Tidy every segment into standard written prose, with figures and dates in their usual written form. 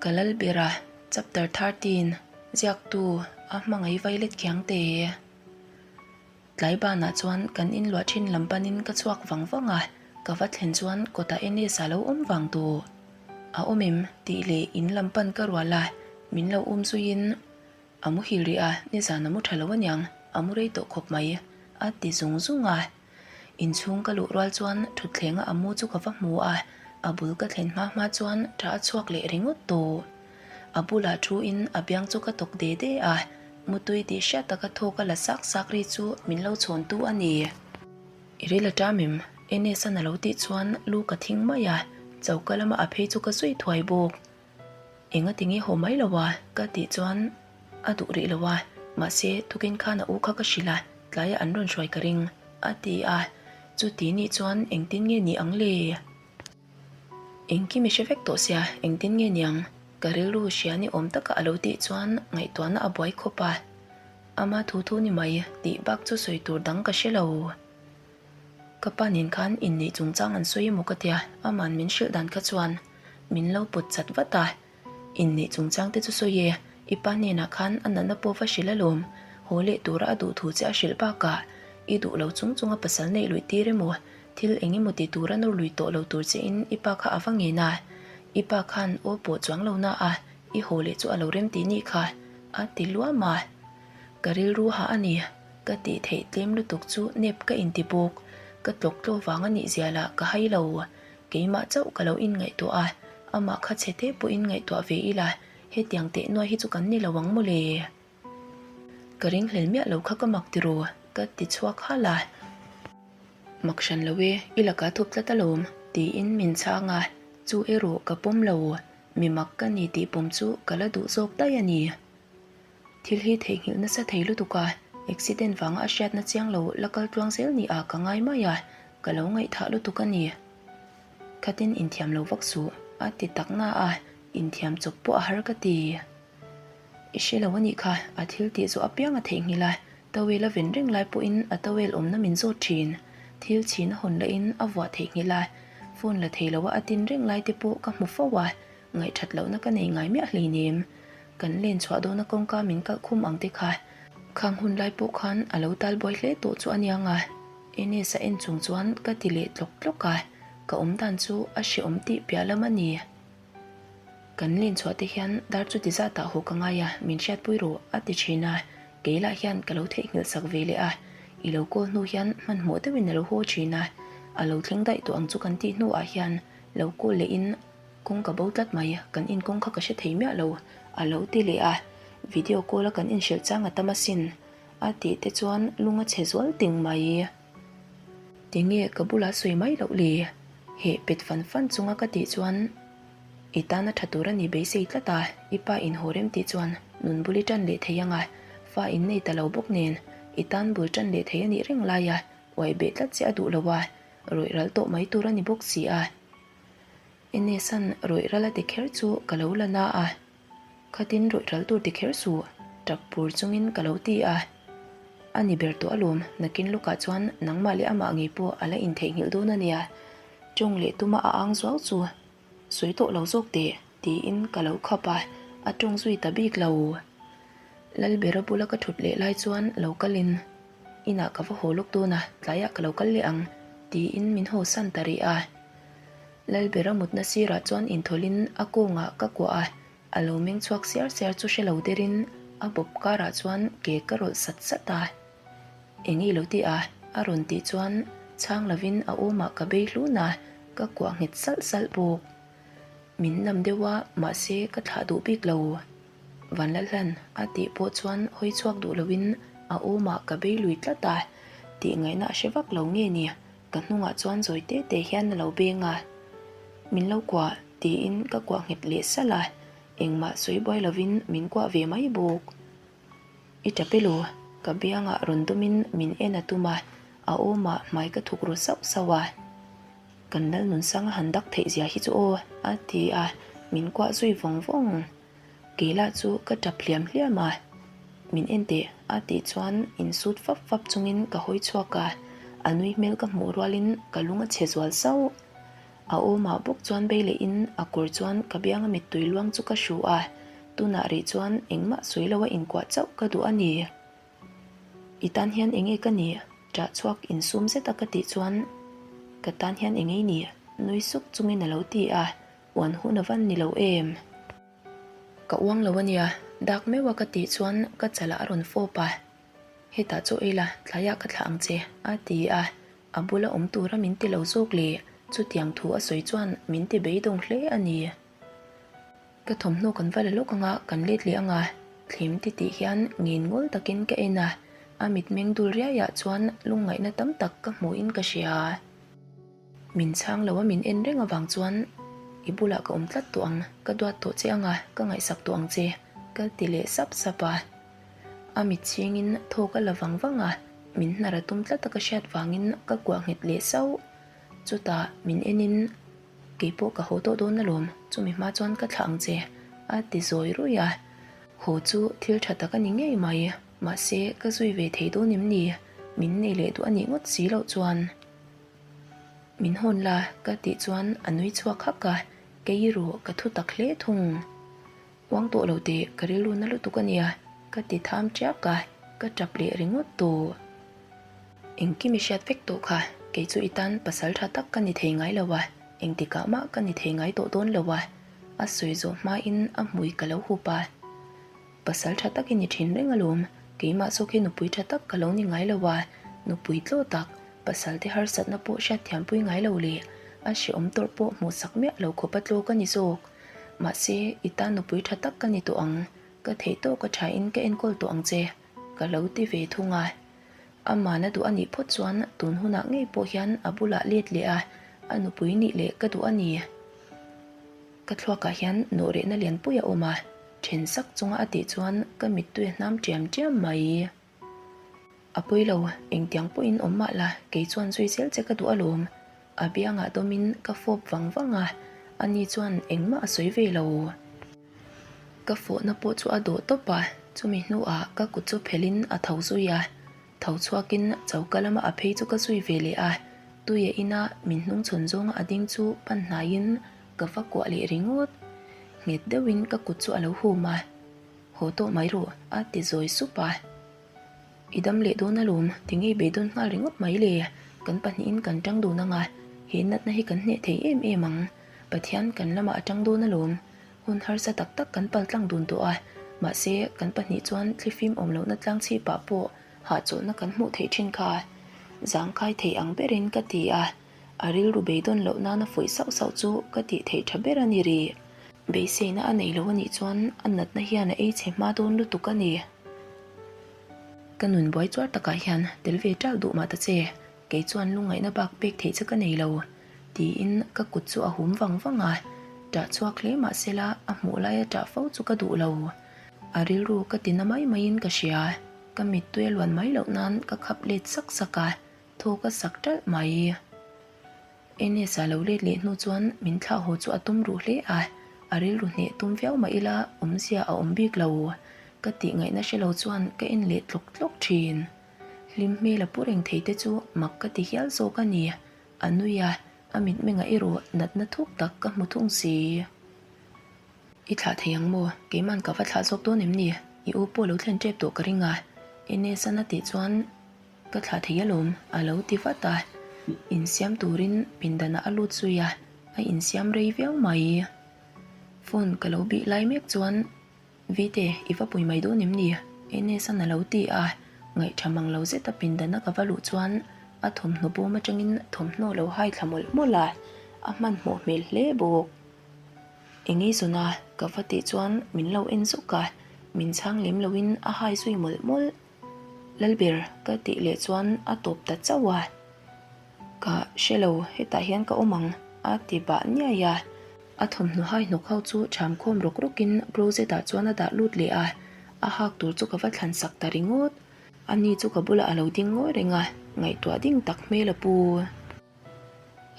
Ka Lalbera, Chapter 13, Ziaktu, A hmangaih vailet khiang te. Tlai banah chuan kan inluah thin lam panin ka chhuak vang vang a, ka va thlen chuan kawtah Enes a lo awm vang tawh. A awm em? tih leh in lam pan ka rual a, min lo um zuiin a muhil rih a, nizan a mu tha lo aniang, a mu rei tawh khawp mai, a ti zung zung a. Inchhung ka luh rual chuan thutthleng a amu chu ka va hmu a, a bul ka thlen hma hma chuan tha a chhuak leh ringawt tawh. A bulah thu in a biang chu ka tawk de de a, mutui tih hriat taka thawk a la sak sak ri chu min lo chhawn tu a ni. I ril a ṭam em? Enes-a'n a lo tih chuan lu ka thing mai a, choka lama a phei chu ka zui thuai bawk. Enga tinge haw mai lo a? ka tih chuan a duh rih lo a, mahse tukin khan a u kha ka hrilh a, tlaiah an rawn hruai ka ring a ti a, chuti nih chuan engtin nge ni ang le? Engkim i hre vek tawh sia, engtin nge niang? Ka rilru hria ni awm taka a lo tih chuan ngaihtuahna a buai khawp a, ama thu thu ni mai tih bak chu sawi tur dang ka hre lo. Ka pa nen khan inneih chungchang an sawi emaw ka tia, aman min hrilh dan kha chuan min lo pawt chat vat a. Inneih chungchang te chu sawi e, i pa hnenah khan a natna pawh va hrilh alawm, haw leh tura a duh thu che a hrilh bakah i duh lo chung chunga pasal neih luih tir emaw, thil eng emaw ti tura nawr lui tawh lo tur che in i pa kha a va ngen a, i pa khan aw pawh chuang lo na a, i haw leh chu a lo rem tih nih kha, a ti luam a. Ka rilru hah a ni. Ka tih theih tlem lutuk chu nep ka inti bawk. Ka tlawk tlaw vang a nih zia lah ka hai lo. Keimah chauh ka lo inngaihtuah a, amah kha chhe te pawhin ngaihtuah ve ila, hetiang teh nuai hi chu kan ni lo ang mawle. Ka ringhlel miah lo kha ka mak tiraw? Ka ti chhuak halh a. Mak hran lo e, i lakah thup tlat alawm, tiin min chhang a, chu erawh ka pawm lo. Mi mak ka ni tih pawm chu ka la duh zawk daih a ni. Thil hi theihnghilh nasa thei lutuk a, accident vanga a hriatna chiang lo la kal tluang zel ni ah ka ngai mai a, ka lo ngaihthah lutuk a ni. Khatin inthiam lo vak suh, a ti tak na a, inthiam chawp pawh a har ka ti. I hre lo a nih kha, a thil tih zawh apiang a theihnghilh a, towel a ven reng lai pawhin a towel awmna min zawt thin. Thil chhin a hawn lahin a vuah theihnghilh a, phone la thei lo a a tin reng lai te pawh ka hmu fo a, Ngaihthat lohna ka nei ngai miah hleinem. Kan len chhuah dawna kawngka min kalh khum ang te kha. Khang hun lai pawh khan a lo tal buai hle tawh chu a niang a. Enes a en chung chuan ka ti leh tlawk tlawk a, ka awm dan chu a hreawm tih piah lam a ni. Kan len chhuah te hian dar chu ti zat ah haw ka ngai a, min hriatpui rawh a ti thin a, kei lah hian ka lo theihnghilh sak ve leh a. I lo call hnu hian hmanhmawh deuhin a lo haw thin a, a lo thleng daih tawh ang chu kan tih hnu ah hian lo call leh in Kawng ka bo tlat mai, kan inkawng kha ka hre thei miah lo, a lo ti leh a, video call a kan inhrilh chang a tam asin, a tih te chuan lung a chhe zual ting mai. Tinge ka bulah sawi mai loh le? Heh pet fan fan chunga ka tih chuan i tan a tha tur a ni beisei tlat a, i pa inhaw rem tih chuan nun bul i tan leh thei ang a, fa in nei ta lo bawk nen i tan bul tan leh thei a nih reng lai a, uai beh tlat che a duh lo a, rawih ral tawh mai tur a ni bawk si a. Enesan rawih ral a ti kher chu ka lo la na a, khatin rawih ral tur ti kher suh, tap pur chungin ka lo ti a. A ni ber tawh alawm, nakin lawkah chuan nangmah leh amah ngei pawh a la intheihnghilh dawn a nia, tawng leh tuma a ang zuau chu sawi tawh lo zawk teh, tiin ka lo khap a, a tawng zui ta bik lo. Lalbera bula ka thut leh lai chuan lo kalin. Inah ka va haw lawk dawn a, tlaiah ka lo kal leh ang, tiin min haw san ta rih a. Lalbera mutna sirah chuan inthawlhin a kawngah ka kuah a, a lo meng chhuak siar siar chu hre lo derin a bawp karah chuan ke ka rawlh sat sat a. Eng i lo ti a? a rawn tih chuan chhang lovin a awmah ka bei hlun a, ka kuah nghet salh salh bawk. Min nam deuh a, mahse ka thlah duh bik lo. Vanlalhlan a tih pawh chuan hawi chhuak duh loin a awmah ka bei lui tlat a, tih ngaihna a hre vak lo nge ni, ka hnungah chuan zawi te te hian a lo beng a. Min lo kuah tiin ka kuah nghet leh salh a, engmah sawi buai lovin min kuah ve mai bawk. I tap elaw? Ka biangah rawn dawmin min en a tum a, a awmah hmai ka thuk ru sauh sauh a. Kan Lalnunsanga han dak theih zia hi chu aw, a ti a, min kuah zui vawng vawng. Kei lah chu ka tap hliam hliam a, Min en teh a tih chuan insut fap fap chungin ka hawi chhuak a, a nui hmel ka hmuh rualin ka lung a chhe zual sauh. A awmah bawk chuan bei lehin a kawr chuan ka bianga mittui luang chu ka hru a, tunah rih chuan engmah sawi loa inkuah chauh ka duh a ni. I tan hian enge ka nih? Ṭah chhuak insum zeta ka tih chuan ka tan hian enge i nih? Nui suk chungin a lo ti a, uan hun a van ni lo em? Ka uang lo a nia, dak meuha ka tih chuan ka chalah a rawn fawp a, Hetah chaw ei la, tlaiah ka thlah ang che, a ti a, a bula awm tura min ti lo zawk le, chutiang thu a sawi chuan min ti beidawng hle a ni. Ka thawmhnaw kan va la lawk anga kan let leh anga, thlim ti tih hian ngen ngawl takin ka en a, a mitmeng dul riaiah chuan lungngaihna tam tak ka hmuhin ka hria. Min chhang lo a min en reng avang chuan i bulah ka awm tlat tawh ang, ka duat tawh che anga ka ngaihsak tawh ang che, ka ti leh sap sap a. A mit chhingin thawk a la vang vang a, min hnar a tum tlat a ka hriat vangin ka kuah nghet leh sauh. Chutah min enin Keipawh ka haw tawh dawn alawm, chumi hma chuan ka thlah ang che, a ti zawi ruih a. Haw chu thil tha tak a ni ngei mai, mahse ka zui ve thei dawn em ni? Min nei leh duh a nih ngawt si loh chuan. Min hawn la ka tih chuan a nui chhuak hak a, kei erawh ka thu tak hle thung. Uang tawh lo teh, ka rilru na lutuk a nia, ka ti tham tiak a, ka tap leh ringawt tawh. Engkim i hriat vek tawh kha, kei chu i tan pasal tha tak ka ni thei ngai lo a, engtikah mah ka ni thei ngai tawh dawn lo a, a sawi zawh hmain a hmui ka lo hup a. Pasal tha tak i ni thin reng alawm, keimah zawk hi nupui tha tak ka lo ni ngai lo a, nupui tlaw tak, pasal te harsatna pawh hriatthiampui ngai lo leh a hrehawm tawrh pawh hmuhsak miah lo khawpa tlaw ka ni zawk. Mahse, i tan nupui tha tak ka ni tawh ang, ka theih tawk a thain ka enkawl tawh ang che, ka lo ti ve thung a. Amahna duh a nih phawt chuan tun hunah ngei pawh hian a bulah let leh a, a nupui nih leh ka duh a ni. Ka thluakah hian nawhrehna lianpui a awm a, then sak chunga a tih chuan ka mittui a hnam ṭiam ṭiam mai. A pawi lo, engtiang pawhin awm mah la, kei chuan zui zel che ka duh alawm. A biangah dawmin ka fawp vang vang a, ani chuan engmah a sawi ve lo. Ka fawhna pawh chu a dawh tawp a, chumi hnuah ka kut chu phelhin a tho zui a. Tho chhuakin choka lama a phei chu ka zui ve leh a, tuia ina min hnung chhawn zawnga a ding chu pan hnaiin ka va kuah leh ringawt. Nghet deuhin ka kut chu a lo hum a, Haw tawh mai rawh a ti zawi sup a. I dam leh dawn alawm, tinge i beidawn nghal ringawt mai le? Kan pahnihin kan tang dun anga, he natna hi kan hneh thei em em ang. Pathian kan lamah a tang dawn alawm. Hun harsa tak tak kan pal tlang dun tawh a, mahse kan pahnih chuan thlifim awm lohna tlang chhipah pawh hahchawlhna kan hmuh theih thin kha. Zangkai thei ang berin ka ti a, a rilru beidawn loh nana fuih sauh sauh chu ka tih theih tha ber a ni rih. Beiseina a nei lo a nih chuan a natna hian a ei chhe hma dawn lutuk a ni. Ka nun buai chuar takah hian tel ve ṭalh duh mah ta che, kei chuan lungngaihna bak pek theih che ka nei lo, tiin ka kut chu a hum vang vang a, ṭah chhuak hle mah sela a hmuh laia ṭah fo chu ka duh lo. A rilru ka ti na mai maiin ka hria, ka mittui a luan mai loh nan ka khap let sak sak a, thaw ka sak ṭalh mai. Enes-a lo let leh hnu chuan min thlah haw chu a tum ruh hle a, a rilru hneh tum viau mah ila awmzia a awm bik lo. Ka tih ngaihna hre lo chuan ka en leh tlawk tlawk thin. Hlim hmel a pu reng thei te chu mak ka ti hial zawk a ni. A nui a, a mitmengah erawh natna thuk tak ka hmu thung si. I thlah thei ang maw? Keiman ka va thlah zawk dawn em ni? I u pawh lo thlen tep tawh ka ring a, Enes-an a tih chuan Ka thlah thei alawm, a lo ti vat a. Insiam turin pindanah a lut zui a, a insiam rei viau mai. Phone ka lo bih lai mek chuan, Vite, i va pui mai dawn em ni? Enes-an a lo ti a, ngaihṭha mang lo zeta pindana ka va luh chuan a thawmhnaw bawm aṭangin thawmhnaw lo hai thla mawlh mawlh a, a hmanhmawh hmel hle bawk. Eng ei zawn a? ka va tih chuan min lo en zuk a, min chhang lem loin a hai zui mawlh mawlh. Lalber ka tih leh chuan a tawp ta chauh a, Ka hre lo, hetah hian ka awm ang a ti bah niai a. A thawmhnaw hai hnawk ho chu ṭham khawm rawk rawkin closet ah chuan a dah lut leh a, a hak tur chu ka va thlan sak ta ringawt. Ani chu ka bulah a lo ding ngawi reng a, ngaihtuah ding tak hmel a pu.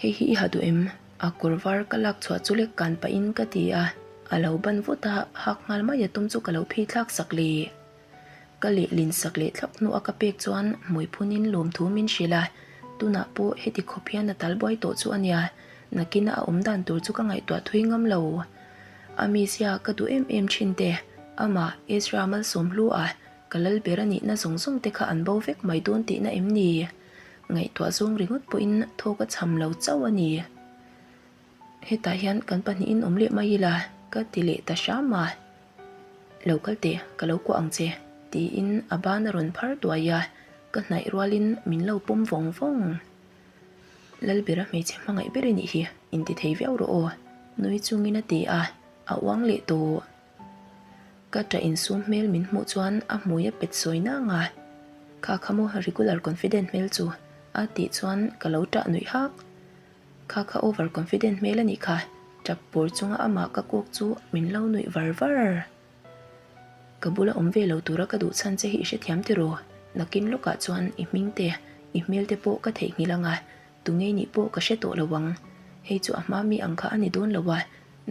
Hei hi i ha duh em? A kawr var ka lak chhuah chu lek kan pahin ka ti a, a lo ban vut a, hak nghal mai a tum chu ka lo phei thlak sak leh. Ka lehlin sak leh thlap hnu a ka pek chuan hmui phunin lawmthu min hrilh a, tunah pawh heti khawp hian a tal buai tawh chu a nia. Nakina a awm dan tur chu ka ngaihtuah thui ngam lo. A mizia ka duh em em thin te, amah Ezra Malsawmhlu a ka lal ber a nihna zawng zawng te kha an bo vek mai dawn tihna em ni? Ngaihtuah zawng ringawt pawhin thawk a cham lo chauh a ni. Hetah hian kan pahnihin awm leh mai ila ka ti leh ta hram a. Lo kal teh, ka lo kuah ang che, tiin a ban a rawn phar duai a, ka hnaih rualin min lo pawm vawng vawng. Lalbera hmeichhe hmangaih ber i nih hi, inti thei viau rawh aw, nui chungin a ti a, a uang leh tawh. Ka ṭah insum hmel min hmuh chuan a hmui a pet sawi nang a, Kha kha maw regular confident hmel chu, a tih chuan ka lo ṭah nuih hak. Kha kha over confident hmel a nih kha, ṭap pur chunga amah ka kawk chu min lo nuih var var. Ka bula awm ve lo tura ka duh chhan che hi i hrethiam tiraw? Nakin lawkah chuan i hming te, i hmel te pawh ka theihnghilh ang a, tunge nih pawh ka hre tawh lo ang. Hei chu a hma mi ang kha a ni dawn lo a,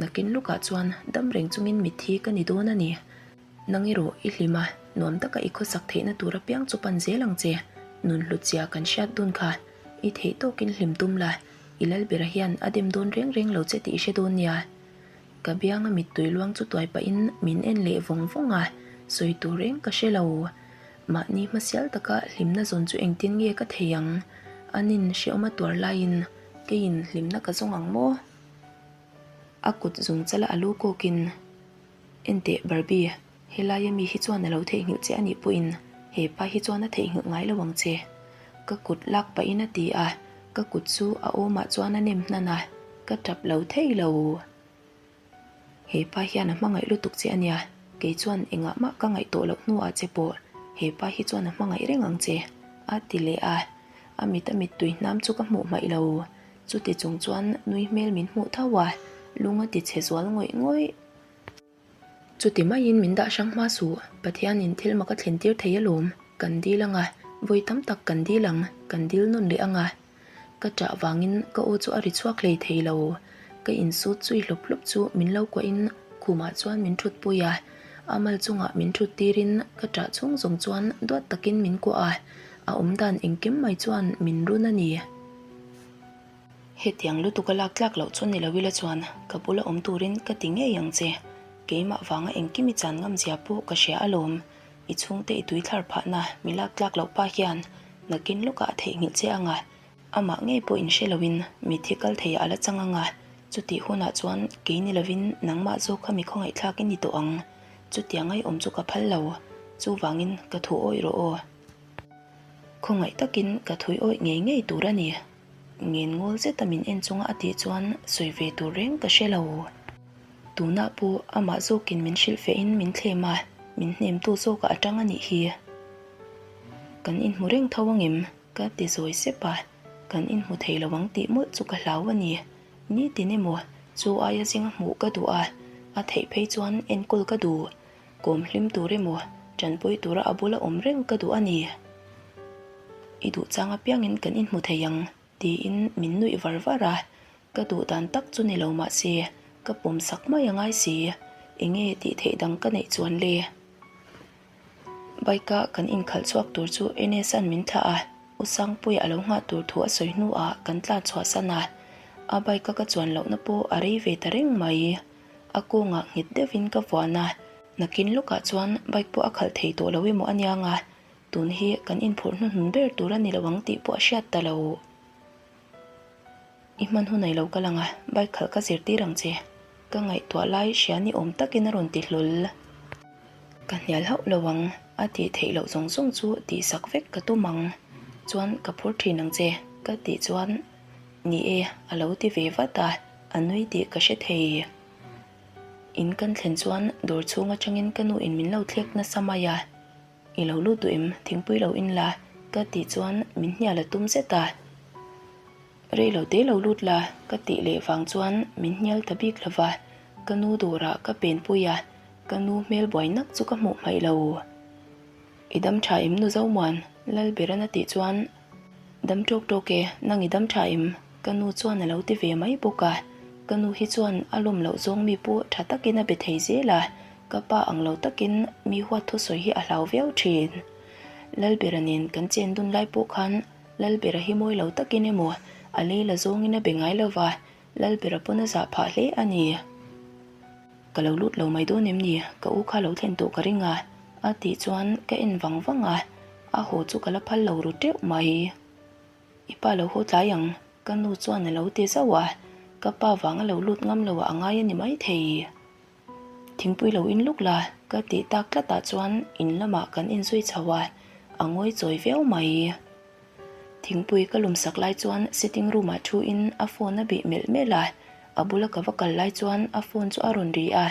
nakin lawkah chuan dam reng chungin mitthi ka ni dawn a ni. Nang erawh i hlim a, nuam taka i khawsak theihna tur apiang chu pan zel ang che. Nun hlutzia kan hriat dun kha i theih tawkin hlim tum la, i Lalbera hian a dem dawn reng reng lo che tih i hre dawn nia. Ka bianga mittui luang chu tuai pahin min en leh vawng vawng a, sawi tur reng ka hre lo. Mahni hmasial taka hlimna zawn chu engtin nge ka thei ang? Anin hrehawm a tuar laiin keiin hlimna ka zawng ang maw? A kut zung chala a lu kawkin, Enteh Barbie, helaia mi hi chuan a lo theihnghilh che anih pawhin he pa hi chuan a theihnghilh ngai lo ang che. Ka kut lak pahin a ti a, ka kut chu a awmah chuan a nem hnan a, ka tap lo thei lo. He pa hian a hmangaih lutuk che ania, kei chuan engah mah ka ngaih tawh loh hnuah che pawh he pa hi chuan a hmangaih reng ang che, a ti leh a, a mit a mittui hnam chu ka hmuh hmaih lo. Chuti chung chuan nui hmel min hmuh tho a, lung a ti chhe zual ngawih ngawih. Chuti maiin min dah hrang hma suh, Pathianin thil mak a thlen tir thei alawm, kan dil ang a, vawi tam tak kan dil ang, kan dil nawn leh ang a. Ka ṭah vangin ka aw chu a ri chhuak hlei thei lo. Ka insut zui hlawp hlawp chu min lo kuahin khumah chuan min ṭhutpui a, a mal chungah min ṭhut tirin ka ṭah chhung zawng chuan duat takin min kuah a, a awmdan engkim mai chuan min run a ni. Hetiang lutuk a lak tlak loh chu ni lo ila chuan ka bula awm turin ka ti ngei ang che. Keimah vanga engkim i chan ngam zia pawh ka hria alawm. I chhungte i tuithlar phahna mi lak tlak loh pa hian nakin lawkah a theihnghilh che ang a, amah ngei pawh inhre loin mitthi kal theiah a la chang ang a, chutih hunah chuan kei ni lovin nangmah zawk kha mi khawngaihthlak i ni tawh ang. Chutiang ai awm chu ka phal lo. Chuvangin ka thu awih rawh aw. Khawngaih takin ka thui awih ngei ngei tur a ni. Ngen ngawl zeta min en chunga a tih chuan sawi ve tur reng ka hre lo. Tunah pawh amah zawkin min hrilh fehin min thlem a, min hnemtu zawkah a tang a nih hi. Kan inhmu reng tho angem? Ka ti zawi sep a, kan inhmu thei lo ang tih mawlh chu ka hlau a ni. Nitin emaw chu aia zinga hmuh ka duh a, a theih phei chuan enkawl ka duh. Kawm hlim tur emaw tanpui tura a bula awm reng ka duh a ni. I duh chang apiangin kan inhmu thei ang, tiin min nuih var var a. Ka duh dan tak chu ni lo mah se, ka pawm sak mai a ngai si. Enge tih theih dang ka neih chuan le? Bike-a kan inkhalh chhuak tur chu Enes-a'n min thlah a, U Sangpuia a lo nghah tur thu a sawi hnuah kan tlan chhuahsan a. A bike-a ka chuan lohna pawh a rei ve ta reng mai. A kawngah nghet deuhin ka vuan a, nakin lawkah chuan bike pawh a khalh thei tawh lo emaw a nia nga, tun hi kan inphurh hnuhnun ber tur a ni lo ang tih pawh a hriat ta lo. I hman hun ai lo kal ang a, bike khalh ka zirtir ang che. Ka ngaihtuah lai hria ni awm takin a rawn ti hlawl. Ka hnial hauh lo ang, a tih theih loh zawng zawng chu tihsak vek ka tum ang. Chuan ka phur thin ang che, ka tih chuan Ni e, a lo ti ve vat a, a nui tih ka hre thei. In kan thlen chuan dawr chhung atangin ka nu in min lo thlek nasa mai a, I lo lut duh em, thingpui lo in la, ka tih chuan min hnial a tum zet a. Rei lo te lo lut la, ka tih leh vang chuan min hnial ta bik lo va, ka nu dawrah ka pen pui a, ka nu hmel buai nak chu ka hmuh hmaih lo. I dam tha em nu Zomuan? Lalberan a tih chuan Dam tawk tawk e, nang i dam tha em? Ka nu chuan a lo ti ve mai bawk a, ka nu hi chuan a lawm loh zawng mi pawh tha takin a be thei zel a, ka pa ang lo takin mi huat thusawi hi a hlau viau thin. Lalbera nen kan chen dun lai pawh khan Lalbera hi mawi lo takin emaw a lei la zawngin a be ngai lo va. Lalbera pawn a zah phah hle a ni. Ka lo lut lo mai dawn em ni? Ka u kha lo thlen tawh ka ring a, a tih chuan ka en vang vang a, a haw chu ka la phal lo ru teuh mai. I pa lo haw tlai ang, ka nu chuan a lo ti zauh a, ka pa vang a lo lut ngam lo ah a ngai a ni maithei. Thingpui lo in luk la, ka tih tak tlat ah chuan in lamah kan inzui chho a, a ngawi chawi viau mai. Thingpui ka lum sak lai chuan sitting room ah thu in a phone a bih melh melh a, a bula ka va kal lai chuan a phone chu a rawn ri a,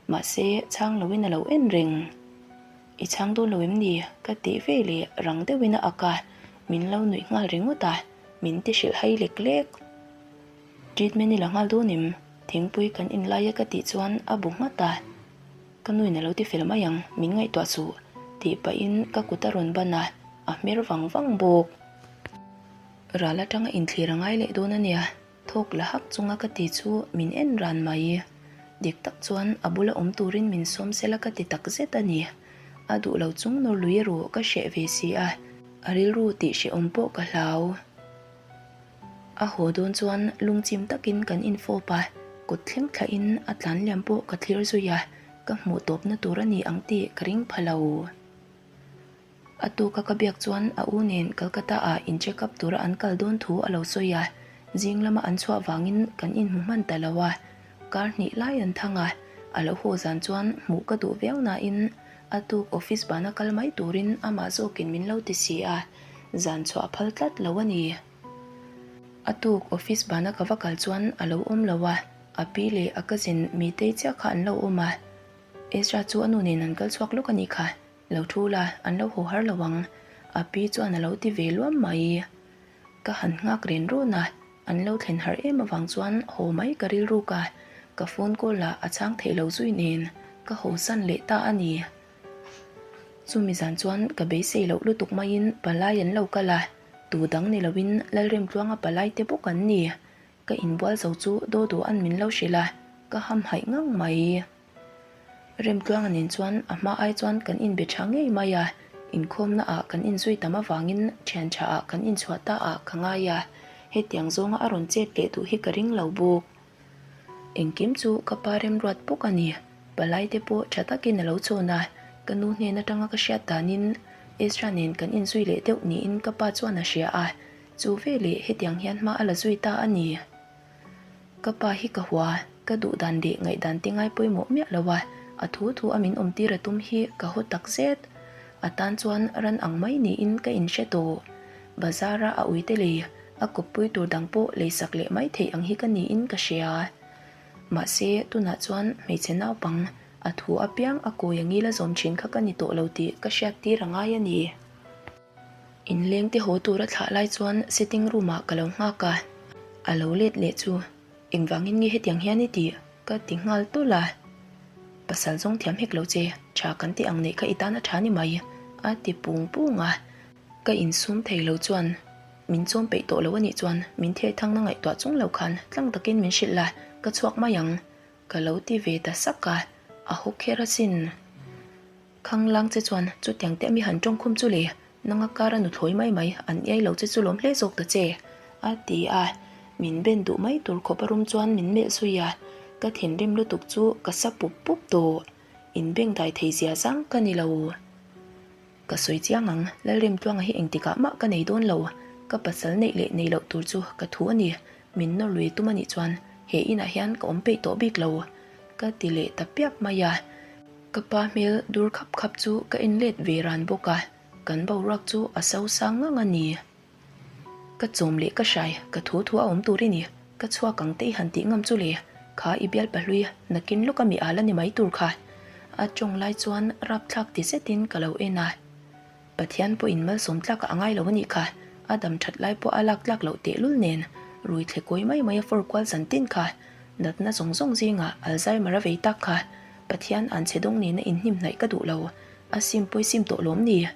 mahse chhang lo in a lo en reng. I chhang dawn lo em ni? Ka tih ve leh rang deuhin a ak a, min lo nuih nghal ringawt a, min ti hrilh hai lek lek. Treatment i la nghal dawn em? Thingpui kan in lai a ka tih chuan a bu nghat a, Ka nuin a lo ti fel mai ang, min ngaihtuah suh, tih pahin ka kut a rawn ban a, a hmer vang vang bawk. Ral atanga inthlir a ngai leh dawn a nia, thawk la hak chunga ka ti chu min en ran mai. Dik tak chuan a bula awm turin min sawm sela ka ti tak zet a ni. A duh lo chung nawr lui erawh ka hreh ve si a, a rilru tih hrehawm pawh ka hlau. A haw dawn chuan lungchim takin kan infawp a, kut thleng thlahin a tlan liam pawh ka thlir zui a, ka hmuh tawpna tur a ni ang tih ka ring pha lo. A tuka ka biak chuan a u nen Calcutta ah in check up tura an kal dawn thu a lo sawi a, zing lama an chhuah vangin kan inhmu hman ta lo a, kar hnih lai an thang a, a lo haw zan chuan hmuh ka duh viau nain a tuk office bana kal mai turin amah zawkin min lo ti si a, zan chhuah a phal tlat lo a ni. A tuk office bana ka va kal chuan a lo awm lo a, a pi leh a cousin Mitei chiah kha an lo awm a, Ezra chu a nu nen an kal chhuak lawk a nih kha, lo thu la, an lo haw har lo ang, a pi chuan a lo ti ve luam mai. Ka han nghak ren rawn a, an lo thlen har em avang chuan haw mai ka rilruk a, ka phone call ah a chhang theih lo zui nen ka haw san leh ta a ni. Chumi zan chuan ka beisei loh lutuk maiin palai an lo kal a, tu dang ni loin Lalremtluanga palai te bawk an ni. Ka inbual zo chu Dodo-a'n min lo hrilh a, ka hamhaih ngang mai. Remtluanga nen chuan a hma ai chuan kan inbe tha ngei mai a, inkhawmna ah kan inzui tam avangin thian tha ah kan inchhuah ta ah ka ngai a, hetiang zawnga a rawn chet leh duh hi ka ring lo bawk. Engkim chu ka pa remruat bawk a ni. Palai te pawh tha takin a lo chhawn a, ka nu hnen atanga ka hriat danin Ezra nen kan inzui leh deuh niin ka pa chuan a hria a, chu veleh hetiang hian hma a la zui ta a ni. Ka pa hi ka hua, ka duh dan leh ngaihdan te ngai pawimawh miah lo a, a thu thu a min awm tir a tum hi ka haw tak zet. A tan chuan ran ang mai niin ka inhre tawh. Bazar a a uite lei a kawppui tur dang pawh leisak leh mai theih ang hi ka niin ka hria. Mahse, tunah chuan hmeichhe naupang a thu apiang a kawi a ngil a zawm thin kha ka ni tawh lo tih ka hriat tir a ngai a ni. Inleng te haw tur a thlah lai chuan sitting room ah ka lo nghak a, a lo let leh chu engvangin nge hetiang hian i tih ka ti nghal tawlh a. Pasal zawng thiam hek lo che, tha kan tih ang neih kha i tan a tha ni mai a ti pung pung a. Ka insum thei lo chuan min chawm peih tawh lo a nih chuan min theh thangna ngaihtuah chung lo khan tlang takin min hrilh la, ka chhuak mai ang ka lo ti ve ta sak a, a haw kher asin. Khanglang che chuan chutiang te mi han tawngkhum chu le, nanga kara nuthlawi mai mai an iai lo che chu lawm hle zawk ta che, a ti a, min ben duh mai tur khawp a rum chuan min melh zui a, ka thinrim lutuk chu ka sa pup pup tawh, inbengdai thei zia zang ka ni lo. Ka sawi chiang ang, Lalremtluanga hi engtikah mah ka nei dawn lo, ka pasal neih leh nei loh tur chu ka thu a ni, min nawr lui tum a nih chuan he inah hian ka awm peih tawh bik lo, ka ti leh ta piap mai a. Ka pa hmel dur khap khap chu ka en let ve ran bawk a, kan boruak chu a so sang ngang a ni. Ka chawm leh ka hrai, ka thu thu a awm tur i ni, ka chhuak ang te i han tih ngam chu le, kha i bial pahlui nakin lawk a mi al a ni mai tur kha. A tawng lai chuan rapthlak ti zetin ka lo en a. Pathian pawhin malsawm tlak ah a ngai lo a nih kha, a dam that lai pawh a lak tlak loh tehlul nen, rui thle kawi mai mai a fawr kual zan tin kha, natna zawng zawng zingah Alzheimer a vei tak kha, Pathian an chhe dawng nena inhnim hnaih ka duh lo, a sim pawi sim tawh lawm ni,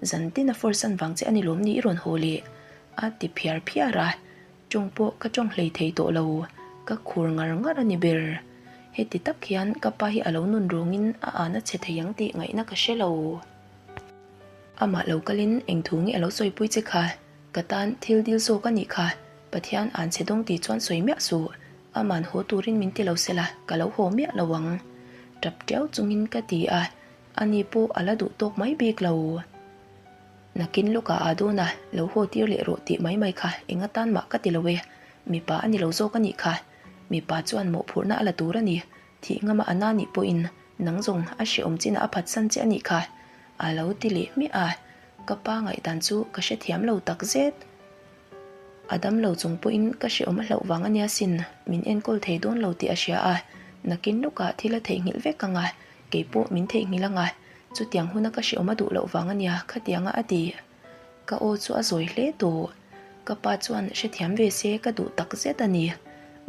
zan tin a fawr san vang che a ni lawm ni i rawn haw leh? a ti phiar phiar a, tawng pawh ka tawng hlei thei tawh lo, ka khur ngar ngar a ni ber. Heti tak hian ka pa hi a lo nun rawngin a an a chhe thei ang tih ngaihna ka hre lo. Amah lo kalin eng thu nge a lo sawipui che kha? Ka tan thil dil zawk a nih kha, Pathian an chhe dawng tih chuan sawi miah suh. Aman haw turin min ti lo sela, ka lo haw miah lo ang. Tap tiau chungin ka ti a, ani pawh a la duh tawk mai bik lo. Nakin lawkah aa dawn a, lo haw tir leh rawh tih mai mai kha eng atan mah ka ti lo e. Mipa a ni lo zawk a nih kha. Mipa chuan mawhphurhna a la tur a ni. Thih ngama a na nih pawhin nang zawng a hrehawm chinah a phatsan che a nih kha. A lo ti leh hmiah a, ka pa ngaihdan chu ka hrethiam lo takzet. A dam lo chung pawhin ka hrehawm a hlauh vang a nia sin, min enkawl thei dawn lo tih a hria a, nakin lawkah thil a theihnghilh vek ang a, kei pawh min theihnghilh ang a, chutiang huna ka hrehawm a duh loh vang a nia khatianga a ti. Ka aw chu a zawi hle tawh. Ka pa chuan hrethiam ve se ka duh tak zet a ni.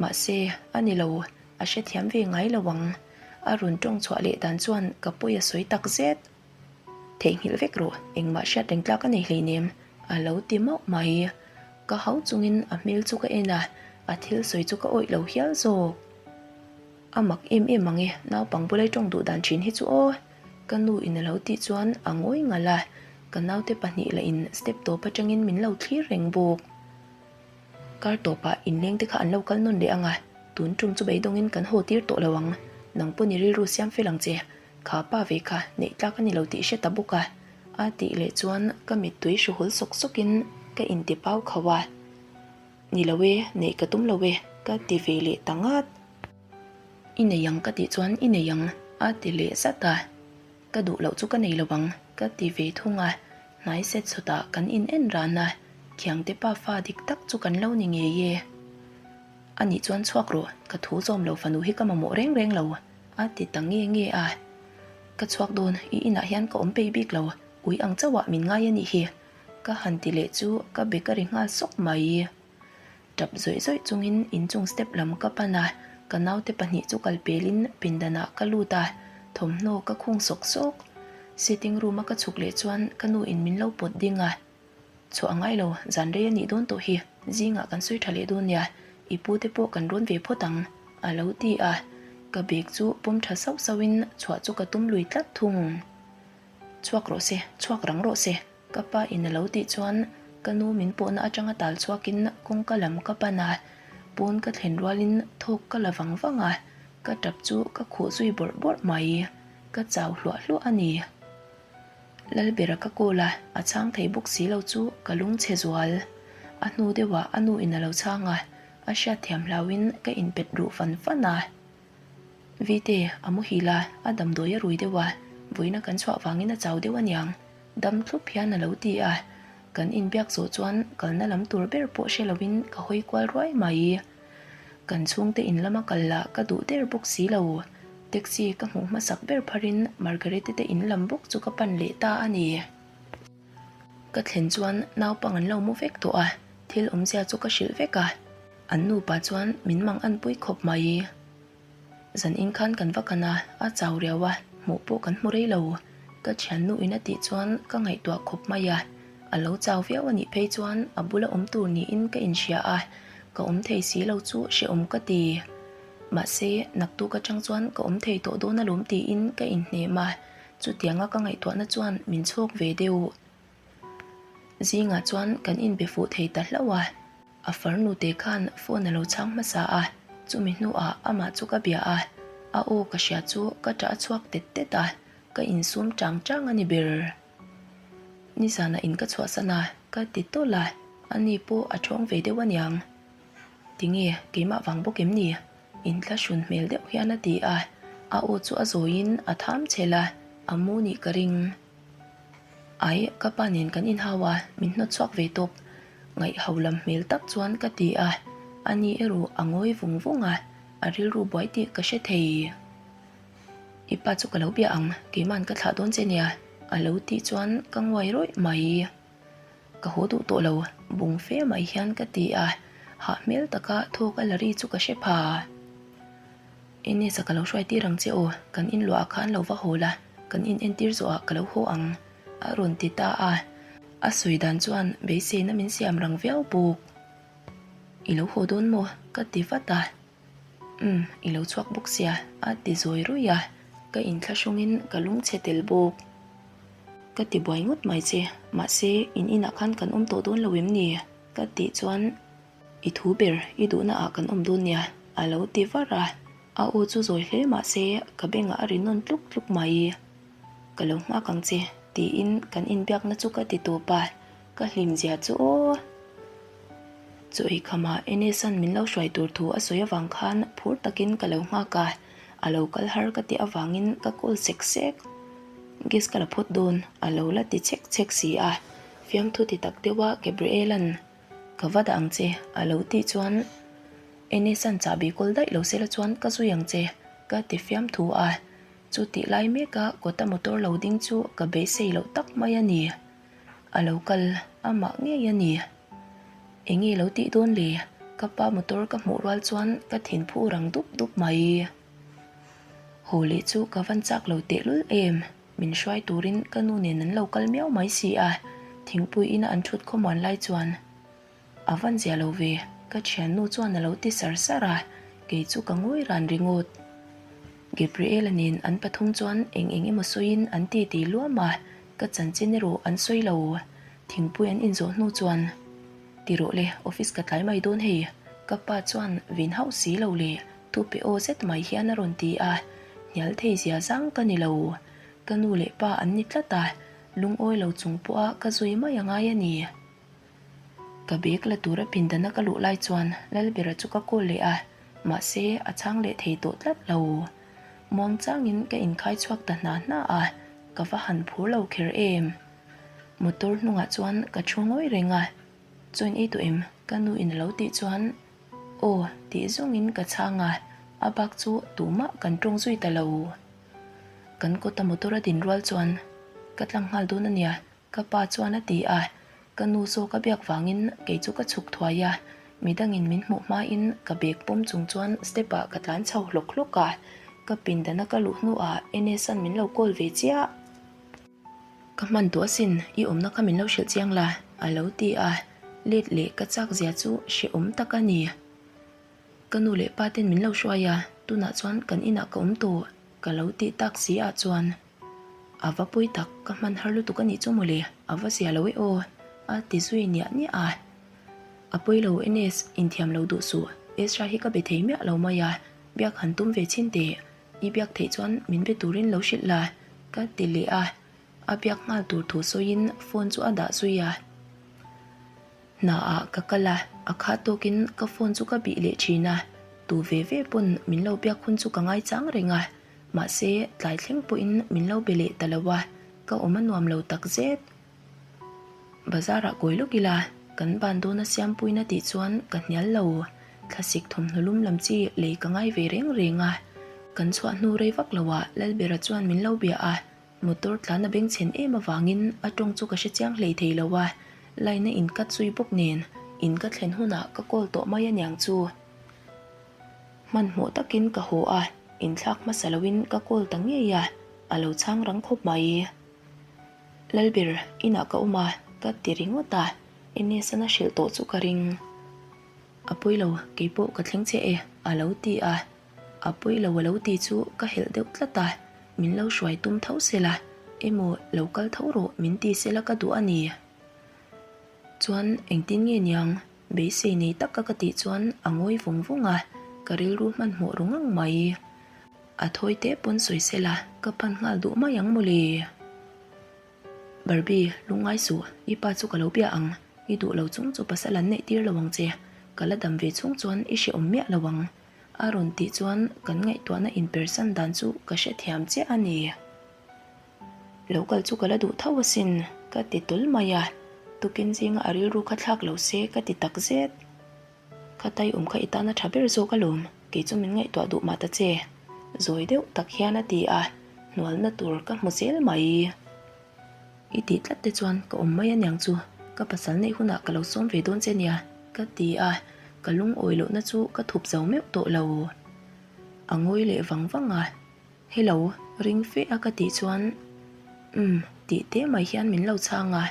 Mahse, a ni lo, a hrethiam ve ngai lo ang. A rawn tawng chhuah leh dan chuan ka pawi a sawi tak zet. Theihnghilh vek rawh, engmah hriat reng tlak a nei hleinem, a lo ti mauh mai. Ka hau chungin a hmel chu ka en a, a thil sawi chu ka awih lo hial zawk. A mak em em ang e, naupang bulai tawng duh dan thin hi chu aw, ka nu in a lo tih chuan a ngawi ngalh a, ka naute pahnih lah in step tawp atangin min lo thlir reng bawk. Kar tawpah inleng te kha an lo kal nawn leh ang a, tun tum chu beidawngin kan haw tir tawh lo ang, nang pawn i rilru siam fel ang che, Kha pa ve kha neih tlak a ni lo tih hre ta bawk a, a tih leh chuan ka mittui hru hul sawk sawkin ka inti pau khauh a. Ni lo e, neih ka tum lo e, ka ti ve leh ta ngat. I nei ang ka tih chuan i nei ang, a ti leh zat a. Ka duh loh chu ka nei lo ang, ka ti ve thung a. Hnai set sawtah kan in en ran a, Khiangte pa fa dik tak chu kan lo ni ngei e. A nih chuan chhuak rawh, ka thu zawm lo fanu hi ka mamawh reng reng lo. A ti ta nge nge a. Ka chhuak dawn, i inah hian ka awm pei bik lo, ui ang chauhah min ngai a nih hi. Ka han ti leh chu ka be ka ri nghal sawk mai. Tap zawih zawih chungin inchung step lam ka pan a, ka naute pahnih chu kal pelin pindanah ka lut a, thawmhnaw ka khung sawk sawk. Sitting room a ka chhuk leh chuan ka nu in min lo pawt ding a. Chhuah a ngai lo, zan rei a nih dawn tawh hi, zingah kan sawi tha leh dawn nia, i pu te pawh kan rawn ve phawt ang, a lo ti a, ka bag chu pawm tha sauh sauhin chhuah chu ka tum lui tlat thung. Chhuak rawh se, chhuak rang rawh se, ka pa in a lo tih chuan ka nu min pawhna atanga tal chhuakin kawngka lam ka pan a, pawn ka thlen rualin thawk ka la vang vang a, ka tap chu ka khuh zui bawrh bawrh mai, ka chau hluah hluah a ni. Lalbera ka call a, a chhang thei bawk si lo chu ka lung chhe zual. A hnu deuhah a nu in a lo chhang a, a hriatthiam hlauhin ka inpet ruh fan fan a. Vite, a muhil a, a damdawi a rui deuh a, vawiina kan chhuah vangin a chau deuh aniang, dam thlup hian a lo ti a. Kan inbiak zawh chuan kalna lam tur ber pawh hre loin ka hawi kual ruai mai. Kan chhungte in lama kal lah ka duh der bawk si lo. Taxi ka hmuh hmasak ber pharin Margarete te in lam bawk chu ka pan leh ta a ni. Ka thlen chuan naupang an lo mu vek tawh a, thil awmzia chu ka hrilh vek a. An nupa chuan min mang anpui khawp mai. Zan in khan kan va kan a, a chau riau a, hmuh pawh kan hmu rei lo. Ka thiannu in a tih chuan ka ngaihtuah khawp mai a, a lo chau viau a nih phei chuan a bula awm tur niin ka inhria a, ka awm thei si lo chu hrehawm ka ti. Mahse, naktuk atang chuan ka awm thei tawh dawn alawm tiin ka inhnem a, chutianga ka ngaihtuahna chuan min chhawk ve deuh. Zingah chuan kan inbe fuh thei ta hlauh a. A farnu te khan phone a lo chhang hmasa a, chumi hnuah amah chu ka bia a, a aw ka hria chu ka ṭah a chhuak tet tet a, ka insum chang chang a ni ber. Nizanah in ka chhuahsan a, ka ti tawlh a, ani pawh a ṭhawng ve deuh aniang. Tinge, keimah vang bawk em ni? Inthlahrun hmel deuh hian a ti a, a aw chu a zawiin a tham chhel a, a mu nih ka ring. Ai, ka pa nen kan inhau a, min hnawt chhuak ve tawp. Ngaihho lam hmel tak chuan ka ti a, ani erawh a ngawi vung vung a, a rilru buai tih ka hre thei. I pa chu ka lo bia ang, keima'n ka thlah dawn che nia, a lo tih chuan ka nguai rawih mai. Ka haw duh tawh lo, bung fe mai hian ka ti a, hah hmel taka thawk a la ri chu ka hre pha. Enes-a ka lo hruai tir ang che aw, kan inluah ah khan lo va haw la, kan in entir zawh ah ka lo haw ang, a rawn ti ta a. A sawi dan chuan beiseina min siam rang viau bawk. I lo haw dawn maw? ka ti vat a. Umm, i lo chhuak bawk sia, a ti zawi ruih a, ka inthlahrungin ka lungchhe tel bawk. Ka ti buai ngawt mai che, mahse in inah khan kan awm tawh dawn lo em ni? ka tih chuan I thu ber, i duhna ah kan awm dawn nia. A lo ti var a, a aw chu zawi hle mah se ka bengah a ri nawn tluk tluk mai. Ka lo nghak ang che tiin kan inbiakna chu ka ti tawp a, ka hlim zia chu aw. Chaw ei khamah Enesan min lo hruai tur thu a sawi avang khan phur takin ka lo nghak a, a lo kal har ka tih avangin ka call sek sek. Gas ka la phawt dawn a lo la ti chek chek si a, fiamthu ti tak deuha Gabriela'n Ka va dah ang che a lo tih chuan Enesan chahbi kawl daih lo sela chuan ka zui ang che ka ti fiamthu a, chu tih lai meka kawta motor lo ding chu ka beisei loh tak mai a ni. A lo kal amah ngei a ni. Enge lo tih dawn le? Ka pa motor ka hmuh rual chuan ka thinphu rang dup dup mai. Haw leh chu ka van chak lo tehlul em? Min hruai turin ka nu nen an lo kal miau mai si a, thingpui ina an thut khawmuan lai chuan a van zia lo ve, ka thiannu chuan a lo ti sar sar a, kei chu ka ngawi ran ringawt. Gabriela nen an pathum chuan eng eng emaw sawiin an ti ti luam a, ka chanchin erawh an sawi lo. Thingpui an inzawh hnu chuan, Ti rawh le, office ka tlai mai dawn hei, ka pa chuan vin hauh si lo le, thu pe aw zet mai hian a rawn ti a, hnial thei zia zang ka ni lo. Ka nu leh pa an ni tlat a, lungawi lo chung pawha ka zui mai a ngai a ni. Ka bag la tura pindana ka luh lai chuan Lalbera chu ka call leh a, mahse a chhang leh thei tawh tlat lo. Muang changin ka inkhai chhuak ta hna hna a, ka va han phur lo kher em. Motor hnungah chuan ka thu ngawi reng a, Chuan ei tawh em? Ka nu in a lo tih chuan Aw tih zawngin ka chhang a, a bak chu tumah kan tawng zui ta lo. Kan kawta motor a din rual chuan ka tlang nghal dawn a nia. Ka pa chuan a ti a, ka nu zawk a biak vangin kei chu ka chhuk thuai a, midangin min hmuh hmain ka bag pawm chung chuan step ah ka tlan chho hlawk hlawk a, ka pindana ka luh hnuah Enes-a'n min lo call ve chiah. Ka hman tawh asin, i awmna kha min lo hrilh chiang la, a lo ti a, let leh ka chak zia chu hrehawm tak a ni. Ka nu leh pa ten min lo hruai a, tunah chuan kan inah ka awm tawh, ka lo tih tak si ah chuan. A va pawi tak, ka hman har lutuk a nih chu mawle, a va zia lo e aw, a ti zui niah niah a. A pawi lo Enes, inthiam lo duh suh, Ezra hi ka be thei miah lo mai a, biak han tum ve chhin teh, i biak theih chuan min be turin lo hrilh la, ka ti leh a, a biak nghal tur thu sawiin phone chu a dah zui a. Hna ah ka kal a, a kha tawkin ka phone chu ka bih leh thin a, tu ve ve pawn min lo biak hun chu ka ngaichang reng a. Mahse, tlai thleng pawhin min lo be leh ta lo a, ka awm a nuam lo tak zet. Bazar ah kawi lawk ila, kan ban dawna siampuina tih chuan ka hnial lo. Thlasik thawmhnaw lum lam chi lei ka ngai ve reng reng a. Kan chhuah hnu rei vak lo ah Lalbera chuan min lo bia a, motor tlan a bengchhen em avangin a tawng chu ka hre chiang hlei thei lo a, line a in cut zui bawk nen in ka thlen hunah ka call tawh mai aniang chu. Hmanhmawh takin ka haw a, inthlak hmasa loin ka call ta ngei a, a lo chhang rang khawp mai. Lalber, inah ka awm a, ka ti ringawt a, Enes-an a hrilh tawh chu ka ring. A pawi lo, keipawh ka thleng che e, a lo ti a. A pawi lo a lo ti chu ka helh deuh tlat a, min lo hruai tum tho sela, emaw lo kal tho rawh min ti sela ka duh a ni. Chuan engtin nge niang? Beisei nei taka ka tih chuan a ngawi vawng vawng a, ka rilru hmanhmawh ru ngang mai. A thawi teh pawn sawi sela ka pan nghal duh mai ang mawle. Barbie, lungngai suh, i pa chu ka lo bia ang, i duh lo chung chu pasal an neih tir lo ang che, ka la dam ve chhung chuan i hrehawm miah lo ang, a rawn tih chuan kan ngaihtuahna inpersan dan chu ka hrethiam chiah a ni. Lo kal chu ka la duh tho asin, ka ti tul mai a, tukin zinga a rilru kha thlak lo se ka ti tak zet. Kha tai awm kha i tana tha ber zawk alawm, kei chu min ngaihtuah duh mah ta che, zawi deuh tak hian a ti a, hnualna tur ka hmu zel mai. I tih tlat te chuan ka awm mai aniang chu, ka pasal neih hunah ka lo sawm ve dawn che nia, ka ti a, ka lungawi lohna chu ka thup zo meuh tawh lo. A ngawi leh vang vang a. Hello, ring fe a ka tih chuan Umm tih te mai hian min lo chhang a,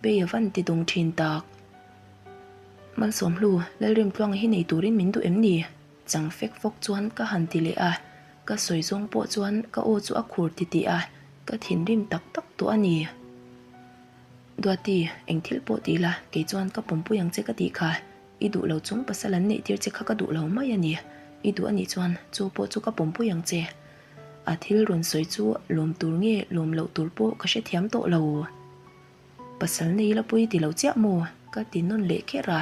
bei a van ti dawng thin tak. Malsawmhlu, Lalrimtluanga hi nei turin min duh em ni? Chang fek fawk chuan ka han ti leh a, ka sawi zawng pawh chuan ka aw chu a khur ti tih a, ka thinrim tak tak tawh a ni. Duati, eng thil pawh ti la, kei chuan ka pawmpui ang che ka tih kha. I duh lo chung pasal an neih tir che kha ka duh lo mai a ni. I duh anih chuan chu pawh chu ka pawmpui ang che. A thil rawn sawi chu lawm tur nge lawm loh tur pawh ka hrethiam tawh lo. Pasal nei la pui ti lo chiah maw? Ka ti nawn leh kher a.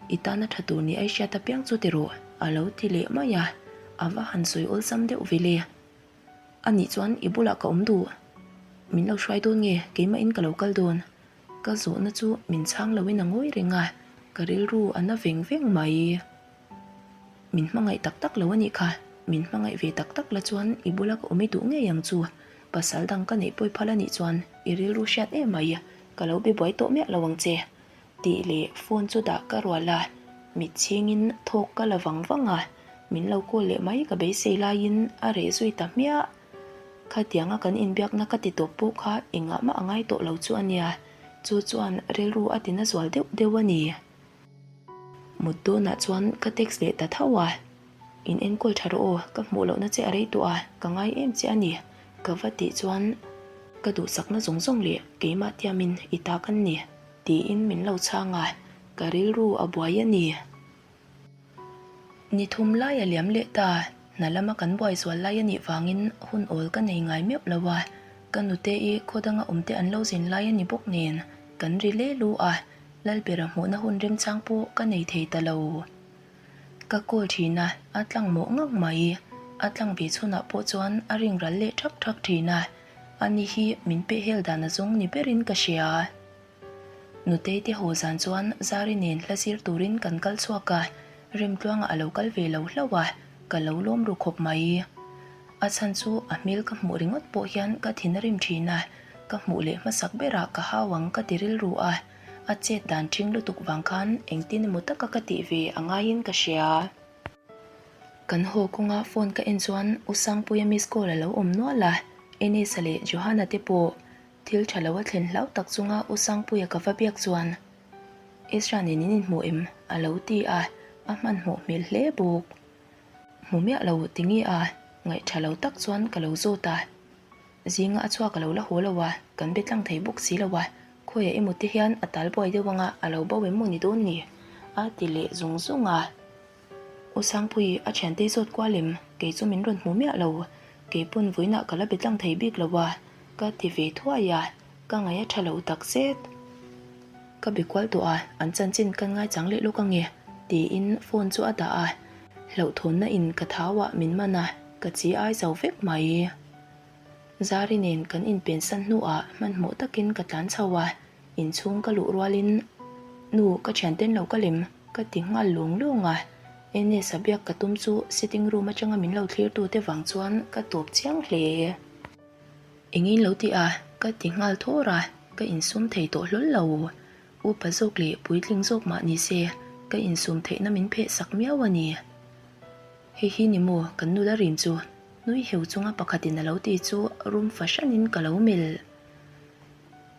I tana tha tur ni ai hriat apiang chu ti rawh, a lo ti leh mai a. A va han sawi awlsam deuh ve le. Anih chuan i bulah ka awm duh. Min lo hruai dawn nge keimahin ka lo kal dawn? Ka zawhna chu min chhang loin a ngawi reng a, ka rilru a na veng veng mai. Min hmangaih tak tak lo anih kha, min hmangaih ve tak tak la chuan i bula ka awm i duh ngei ang chu. Pasal dang ka neih pawi phal anih chuan i rilru hriat em mai, ka lo be buai tawh miah lo ang che. Tih leh phone chu dah ka rual a, mit chhingin thawk ka la vang vang a, min lo call leh mai ka beisei laiin a reh zui ta hmiah. Khatianga kan inbiakna ka ti tawp pawh kha engah mah a ngai tawh lo chu a nia, chu chuan rilru a tina zual deuh deuh a ni. Mut dawnah chuan ka text leh ta tho a, In enkawl tha rawh aw, ka hmuh lohna che a rei tawh a, ka ngai em che a ni, ka va tih chuan ka duhsakna zawng zawng leh keimah tiamin i ta kan ni, tiin min lo chhang a, ka rilru a buai a ni. Ni thum lai a liam leh ta, hna lama kan buai zual lai a nih vangin hun awl ka nei ngai meuh lo a, ka nute i khaw danga awmte an lo zin lai a ni bawk nen kan ri le lu a, Lalbera hmuhna hun remchang pawh ka nei thei ta lo. Ka call thin a, a tlang mawh ngang mai. A tlang ve chhunah pawh chuan a ring ral leh thak thak thin a, ani hi min pehhel dan a zawng ni berin ka hria. Nutei te haw zan chuan Zari nen hla zir turin kan kal chhuak a, Remtluanga a lo kal ve lo hlauh a, ka lo lawm ru khawp mai. A chhan chu a hmel ka hmuh ringawt pawh hian ka thin a rim thin a, ka hmuh leh hmasak berah ka hau ang ka ti rilru a, a chet dan ṭhing lutuk vang khan engtin emaw taka ka tih ve a ngaiin ka hria. Kan haw kawnga phone ka en chuan U Sangpuia miss call a lo awm nual a, Enisa leh Johana te pawh thil ṭha lo a thlen hlau tak chunga U Sangpuia ka va biak chuan Ezra nen in inhmu em? a lo ti a, a hmanhmawh hmel hle bawk. Hmu miah lo tinge a, ngaihṭha lo tak chuan ka lo zawt a. Zinga a chhuak a lo la haw lo a, kan be tlang thei bawk si lo a, khawiah emaw te hian a tal buai deuh anga a lo bo em maw ni dawn ni? a ti leh zung zung a. U Sangpuii a thiante zawt kual em? Kei chu min rawn hmu miah lo, kei pawn vawiinah ka la be tlang thei bik lo a, ka ti ve thuai a, ka ngaih a tha lo tak zet. Ka be kual tawh a, an chanchin kan ngaichang leh lawk ange, tiin phone chu a dah a, hlauhthawnna in ka thau ah min man a, ka chi ai zo vek mai. Zari nen kan inpensan hnuah hmanhmawh takin ka tlan chho a, inchhung ka luh rualin Nu ka thianten lo ka lem ka ti nghal lung lung a, Enes-a biak ka tum chu sitting room atanga min lo thlir tute vang chuan ka tawp chiang hle. Engin lo ti a? ka ti nghal thawr a, ka insum thei tawh hlawl lo. Upa zawk leh puitling zawk mah ni se ka insum theihna min pheh sak miau a ni. Hei hi ni maw kan nula rim chu? Nui heu chunga pakhatin a lo ti chu rum fahranin ka lo melh.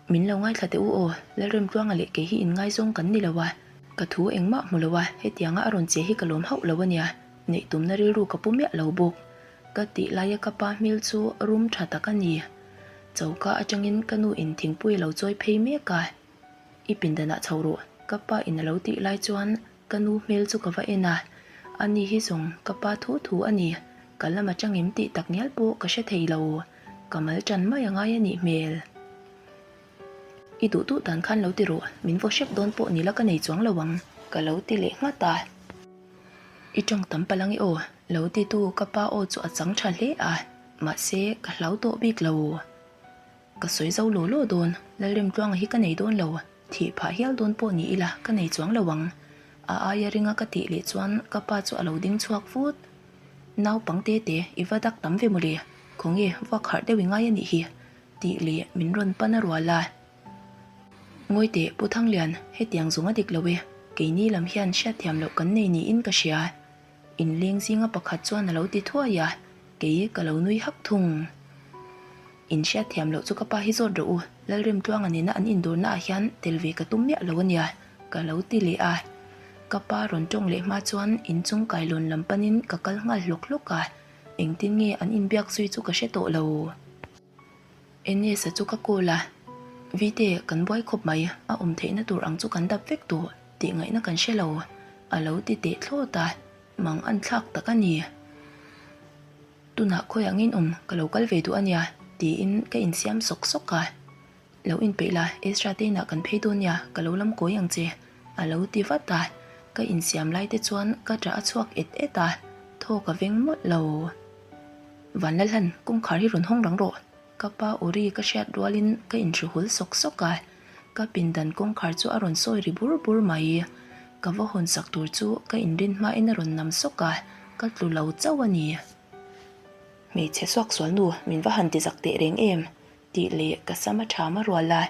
Min lo ngaithla teh u aw, Lalremtluanga leh kei hi inngaizawng kan ni lo a, ka thu engmah hmu lo a, hetianga a rawn che hi ka lawm hauh lo a nia, neih tumna rilru ka pu miah lo bawk. Ka tih laia ka pa hmel chu rum tha tak a ni. Choka atangin ka nu in thingpui a lo chawi phei mek a, I pindanah chho rawh, ka pa in a lo tih lai chuan Ka nu hmel chu ka va en a, ani hi zawng ka pa thu thu a ni, ka lam atang em tih tak ngial pawh ka hre thei lo, ka mal tan mai a ngai a nih hmel. I duh duh dan khan lo ti rawh, min vaw hrep dawn pawh ni la ka nei chuang lo ang, ka lo ti leh nghat a. I tawng tam palh ang i aw, lo ti tu ka pa aw chu a chang tha hle a, mahse ka hlau tawh bik lo. Ka sawi zo law law dawn, Lalremtluanga hi ka nei dawn lo. Thih phah hial dawn pawh ni ila ka nei chuang lo ang. A aia ringa ka tih leh chuan ka pa chu a lo ding chhuak vut. Naupang te te, i va dak tam ve mawle, khawnge vuak harh deuh i ngai a nih hi, tih leh min rawn pan a rual a. Ngawi teh Pu Thanglian, hetiang zawng a dik lo e, keini lam hian hriatthiam loh kan nei niin ka hria. Inleng zinga pakhat chuan a lo ti thuai a, kei ka lo nui hak thung. In hriatthiam loh chu ka pa hi zawt rawh u, Lalremtluanga nena an indawrna ah hian tel ve ka tum miah lo ania, ka lo ti leh a. Ka pa rawn tawng leh hma chuan inchung kailawn lam panin ka kal nghal hlawk hlawk a, engtin nge an inbiak zui chu ka hre tawh lo. Enes-a chu ka call a, Vite, kan buai khawp mai, a awm theihna tur ang chu kan dap vek tawh tih ngaihna kan hre lo, a lo ti teh thlawt a. Mang an thlak tak a ni. Tunah khawiah ngei awm ka lo kal ve duh a nia tiin ka insiam sawk sawk a. Lo inpeih la, Ezra te inah kan phei dawn nia, ka lo lam kawi ang che a lo ti vat a. Ka insiam lai te chuan ka ṭah a chhuak et et a, thaw ka veng mawlh lo. Vanlalhan, kawngkhar hi rawn hawng rang rawh. Ka pa Uri ka hriat rualin ka inhruhul sawk sawk a, ka pindan kawngkhar chu a rawn sawi ri bur bur mai. Ka va hawn sak tur chu ka inrin hmain a rawn nam sawk a, ka tlu lo chauh a ni. Hmeichhe suaksual nu, min va han ti zak teh reng em? tih leh ka sam a ṭham a rual a,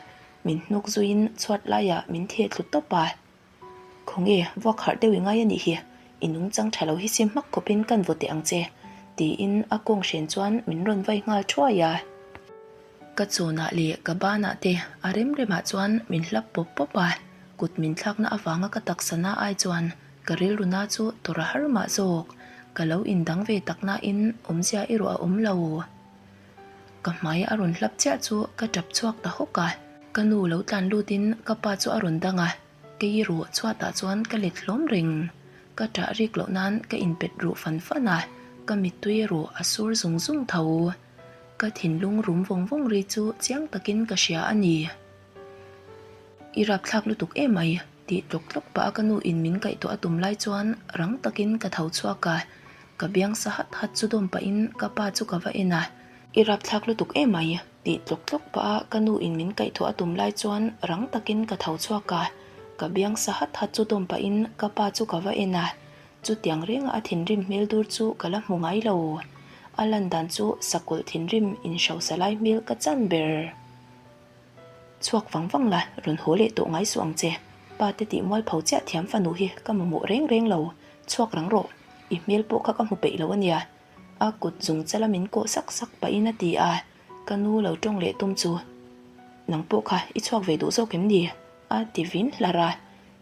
min hnuk zuiin chhuat laiah min theh thlu tawp a. Khawnge, vuak harh deuh i ngai a nih hi, i nungchang tha lo hi sim hmak khawpin kan vaw teh ang che, tiin a kawng hren chuan min rawn vai nghal thuai a. Ka chawnah leh ka banah te a rem remah chuan min hlap pawp pawp a, kut min thlakna avanga ka taksa na ai chuan ka rilru na chu tawrh a har mah zawk, ka lo indang ve tak nain awmzia erawh a awm lo. Ka hmai a rawn hlap chiah chu ka tap chhuak ta hawk a, ka nu lo tlan lutin ka pa chu a rawn dang a, kei ruh chhuatah chuan ka let hlawm reng. Ka tah rik loh nan ka inpet ruh fan fan a, ka mittui erawh a sur zung zung tho. Ka thinlung rum vawng vawng ri chu chiang takin ka hria a ni. I rapthlak lutuk emai, tih tlawk tlawk pah a ka nu in min kaihtuah a tum lai chuan rang takin ka tho chhuak a, Ka biang sa hat hat chu dawm pahin ka pa chu ka va en a. I rapthlak lutuk emai, tih tlawk tlawk pah a ka nu in min kaihthawh a tum lai chuan rang takin ka tho chhuak a. Ka biang sa hat hat chu dawm pahin ka pa chu ka va en a. Chutiang renga a thinrim hmel dur chu ka la hmu ngai lo. A lan dan chu sakawlh thinrim inhrosa lai hmel ka chan ber. Chhuak vang vang la, rawn haw leh tawh ngai suh ang che. Pa te tih mualpho chiah thiam fanu hi ka mamawh reng reng lo. Chhuak rang rawh, i hmel pawh kha ka hmu peih lo ania. A kut zung chala min kawh sak sak pahin a ti a, ka nu lo tawng leh tum chu. Nang pawh kha i chhuak ve duh zawk em ni? A ti vin hlar a,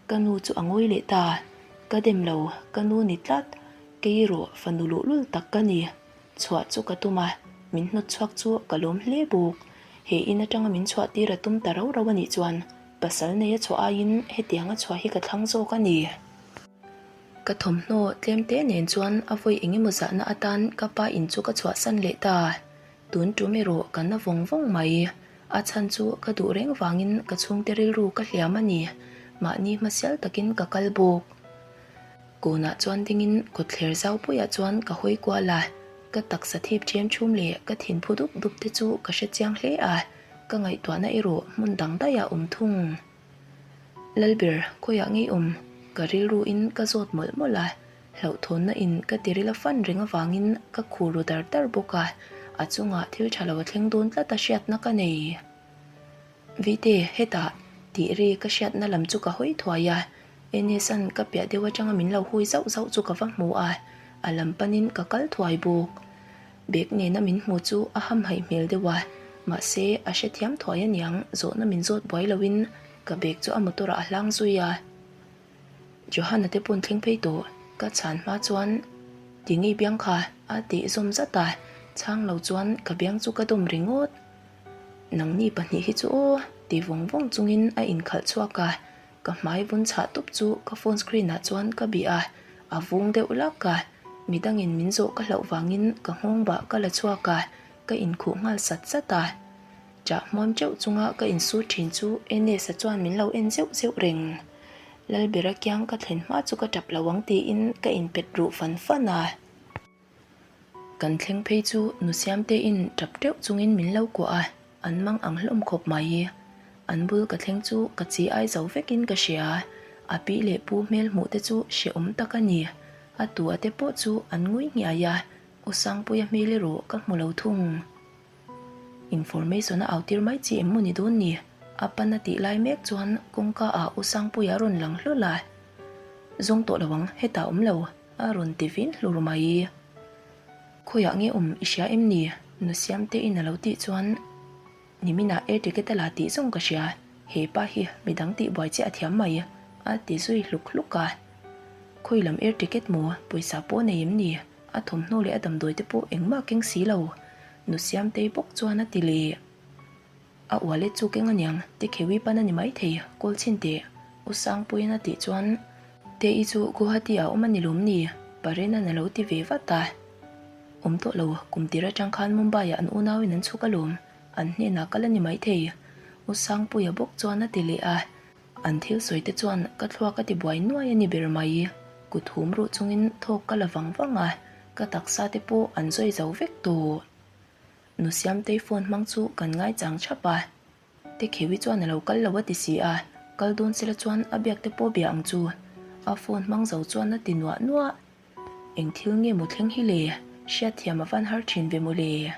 ka nu chu a ngawi leh ta. Ka dem lo, ka nu ni tlat. Kei erawh fanu luhlul tak ka ni. Chhuah chu ka tum a, min hnawt chhuak chu ka lawm hle bawk. He in atanga min chhuah tir a tum ta rau rau a nih chuan pasal nei a chhuah aiin hetiang a chhuah hi ka thlang zawk a ni. Ka thawmhnaw tlem te nen chuan a vawi eng emaw zahna atan ka pa in chu ka chhuahsan leh ta. Tun tum erawh ka na vawng vawng mai. A chhan chu ka duh reng vangin ka chhungte rilru ka hliam a ni. Mahni hmasial takin ka kal bawk. Kawnah chuan dingin kawtthler zaupuiah chuan ka hawi kual a, ka taksa thip ṭhem ṭhum leh ka thin phu dup dup te chu ka hre chiang hle a, ka ngaihtuahna erawh hmun dang daih a awm thung. Lalber, khawiah ngei awm? Ka rilruin ka zawt mawlh mawlh a, hlauhthawnna in ka tiril a fan reng avangin ka khur ru dar dar bawk a, a chungah thil ṭha lo a thleng dawn tlat a hriatna ka nei. Vite, hetah, tih ri ka hriatna lam chu ka hawi thuai a, Enes-a'n ka piah deuh atanga min lo hui zauh zauh chu ka va hmu a, a lam panin ka kal thuai bawk. Bag nena min hmu chu a hamhaih hmel deuh a, mahse a hrethiam thuai aniang zawhna min zawt buai loin ka bag chu a motor ah a hlang zui a. Johanna te pawn thleng phei tawh, ka chhan hma chuan ti ngei biang kha a tih zawm zat a, chhang lo chuan ka biang chu ka dawm ringawt. Nangni pahnih hi chu aw ti vawng vawng chungin a inkhalh chhuak a, Ka hmai vun chhah tup chu ka phone screen ah chuan ka bih a, a vung deuh lak a, midangin min zawh ka hlauh vangin ka nghawng bah ka la chhuak a, ka inkhuh nghal sat sat a. Chah hmuam teuh chunga ka insut thin chu Enes-a chuan min lo en zeuh zeuh reng. Lalbera kiang ka thlen hma chu ka tap lo ang tiin ka inpet ruh fan fan a. Kan thleng phei chu nu Siamtein tap teuh chungin min lo kuah a, an mang ang hlawm khawp mai. An bul ka thleng chu ka chi ai zo vekin ka hria, a pi leh pu hmel hmuh te chu hrehawm tak a ni. A tu a te pawh chu an ngui nghiai a, U Sangpuia hmel erawh ka hmu lo thung. Information a au tir mai chi em maw ni dawn ni? A pan a tih lai mek chuan kawngka ah U Sangpuia a rawn lang hlawl a, Zawng tawh lo ang, hetah awm lo. A rawn ti vin hlur mai. Khawiah nge awm i hria em ni? Nu Siamtein a lo tih chuan Niminah air ticket a la tih zawng ka hria, he pa hi midang tih buai chiah a thiam mai a ti zui hluk hluk a. Khawi lam air ticket maw? Pawisa pawh nei em ni? A thawmhnaw leh a damdawi te pawh engmah keng si lo. Nu Siamtei bawk chuan a ti leh. A wallet chu keng aniang, te khewi pan a ni maithei, kawl chhin teh. U Sangpuiin a tih chuan, Te-i chu Guwahati ah awm a ni lawm ni? Parena'n a lo ti ve vat a. Awm tawh lo, kum tir atang khan Mumbai-ah an unauin an chhuk alawm, an hnenah kal a ni maithei. U Sangpuia bawk chuan a ti leh a. An thil sawi te chuan ka thluak a ti buai nuai a ni ber mai. Kut hum ruh chungin thawk ka la vang vang a, ka taksa te pawh an zawi zo vek tawh. Nu Siamtei phone hmang chu kan ngaichang chhap a. Tekhewi chuan a lo kal lo a ti si a, kal dawn sela chuan a biak te pawh bia ang chu. A phone hmang zo chuan a ti nuah nuah. Eng thil nge maw thleng hi le? Hriatthiam a van har thin ve maw le?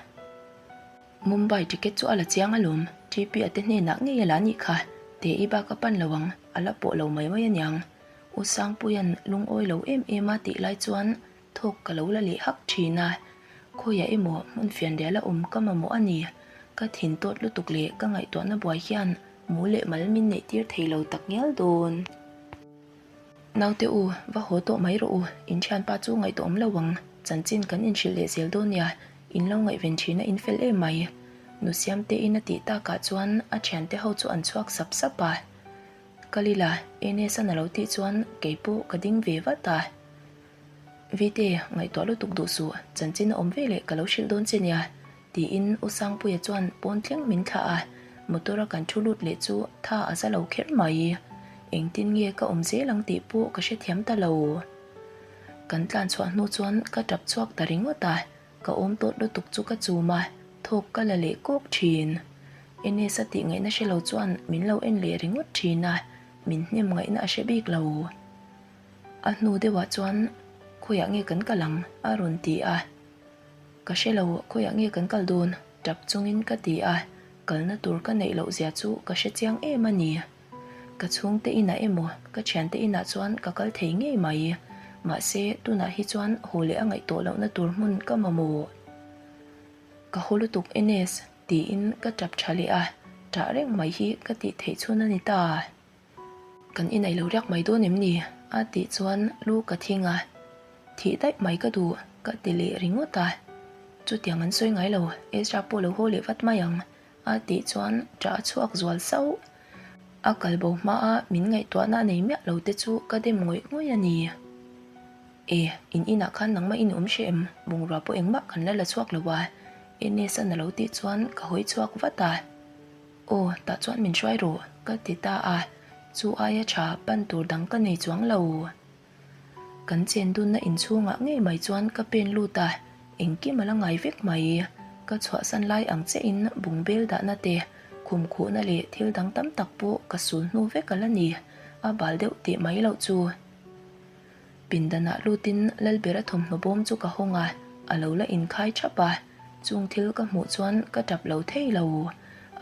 Mumbai ticket chu a la chiang alawm, TP a te hnenah ngei a la nih kha, Te-i bak a pan lo ang, a la pawh lo mai mai aniang. U Sangpuia'n lungawi lo em em a tih lai chuan thawk ka lo la leh hak thin a, khawiah emaw hmun fianrial a awm ka mamawh a ni. Ka thin tawt lutuk leh ka ngaihtuahna buai hian mu leh mal min neih tir thei lo tak ngial dawn. Naute u, va haw tawh mai rawh u, in thianpa chu ngaihtuah awm lo ang, chanchin kan inhrilh leh zel dawn nia, in lo ngaihven thin a in fel em mai. Nu Siamtein a tih takah chuan a thiante ho chu an chhuak sap sap a. Kal ila, Enes-an a lo tih chuan kei pawh ka ding ve vat a. Vite, ngaihtuah lutuk duh suh, chanchin a awm ve leh ka lo hrilh dawn che nia, tiin U Sangpuia chuan pawn thleng min thlah a, motor a kan thu lut leh chu tha a za lo kher mai. Engtin nge ka awm zel ang tih pawh ka hrethiam ta lo. Kan tlan chhuah hnu chuan ka tap chhuak ta ringawt a, ka awm tawt lutuk chu ka chum a, thawk ka la leh kawk thin. Enes a tih ngaihna hre lo chuan min lo en leh ringawt thin a, min hnem ngaihna a hre bik lo. A hnu deuhah chuan khawiah nge kan kal ang? a rawn ti a. Ka hre lo, khawiah nge kan kal dawn? tap chungin ka ti a, kalna tur ka neih loh zia chu ka hre chiang em a ni. Ka chhungte inah emaw ka thiante inah chuan ka kal thei ngei mai. Mahse, tunah hi chuan haw leh a ngaih tawh lohna tur hmun ka mamawh. Ka haw lutuk Enes, tiin ka tap tha leh a, tah reng mai hi ka tih theih chhun a ni ta. Kan inei lo riak mai dawn em ni? A tih chuan lu ka thing a, Thih daih mai ka duh ka ti leh ringawt a. Chutiang an sawi ngai lo, Ezra pawh lo haw leh vat mai ang a tih chuan ṭah a chhuak zual sauh. A kal bo hmaa min ngaihtuahna a nei miah lo te chu ka dem ngawih ngawih a ni. E, in inah khan nangmah in awm hreh em? Bungrua pawh engmah kan la la chhuak lo a, Enes-an a lo tih chuan ka hawi chhuak vat a. Aw, tah chuan min hruai rawh, ka ti ta a, chu aia tha pan tur dang ka nei chuang lo. Kan chen dunna inchhungah ngei mai chuan ka pen lut a, engkim a la ngai vek mai. Ka chhuahsan lai ang chiahin bungbel dahna te, khum khuhna leh thil dang tam tak pawh ka sul hnu vek a la ni, a bal deuh tih mai loh chu. Pindanah lutin Lalbera thawmhnaw bawm chu ka hawng a, a lo la inkhai thap a, chung thil ka hmuh chuan ka tap lo thei lo.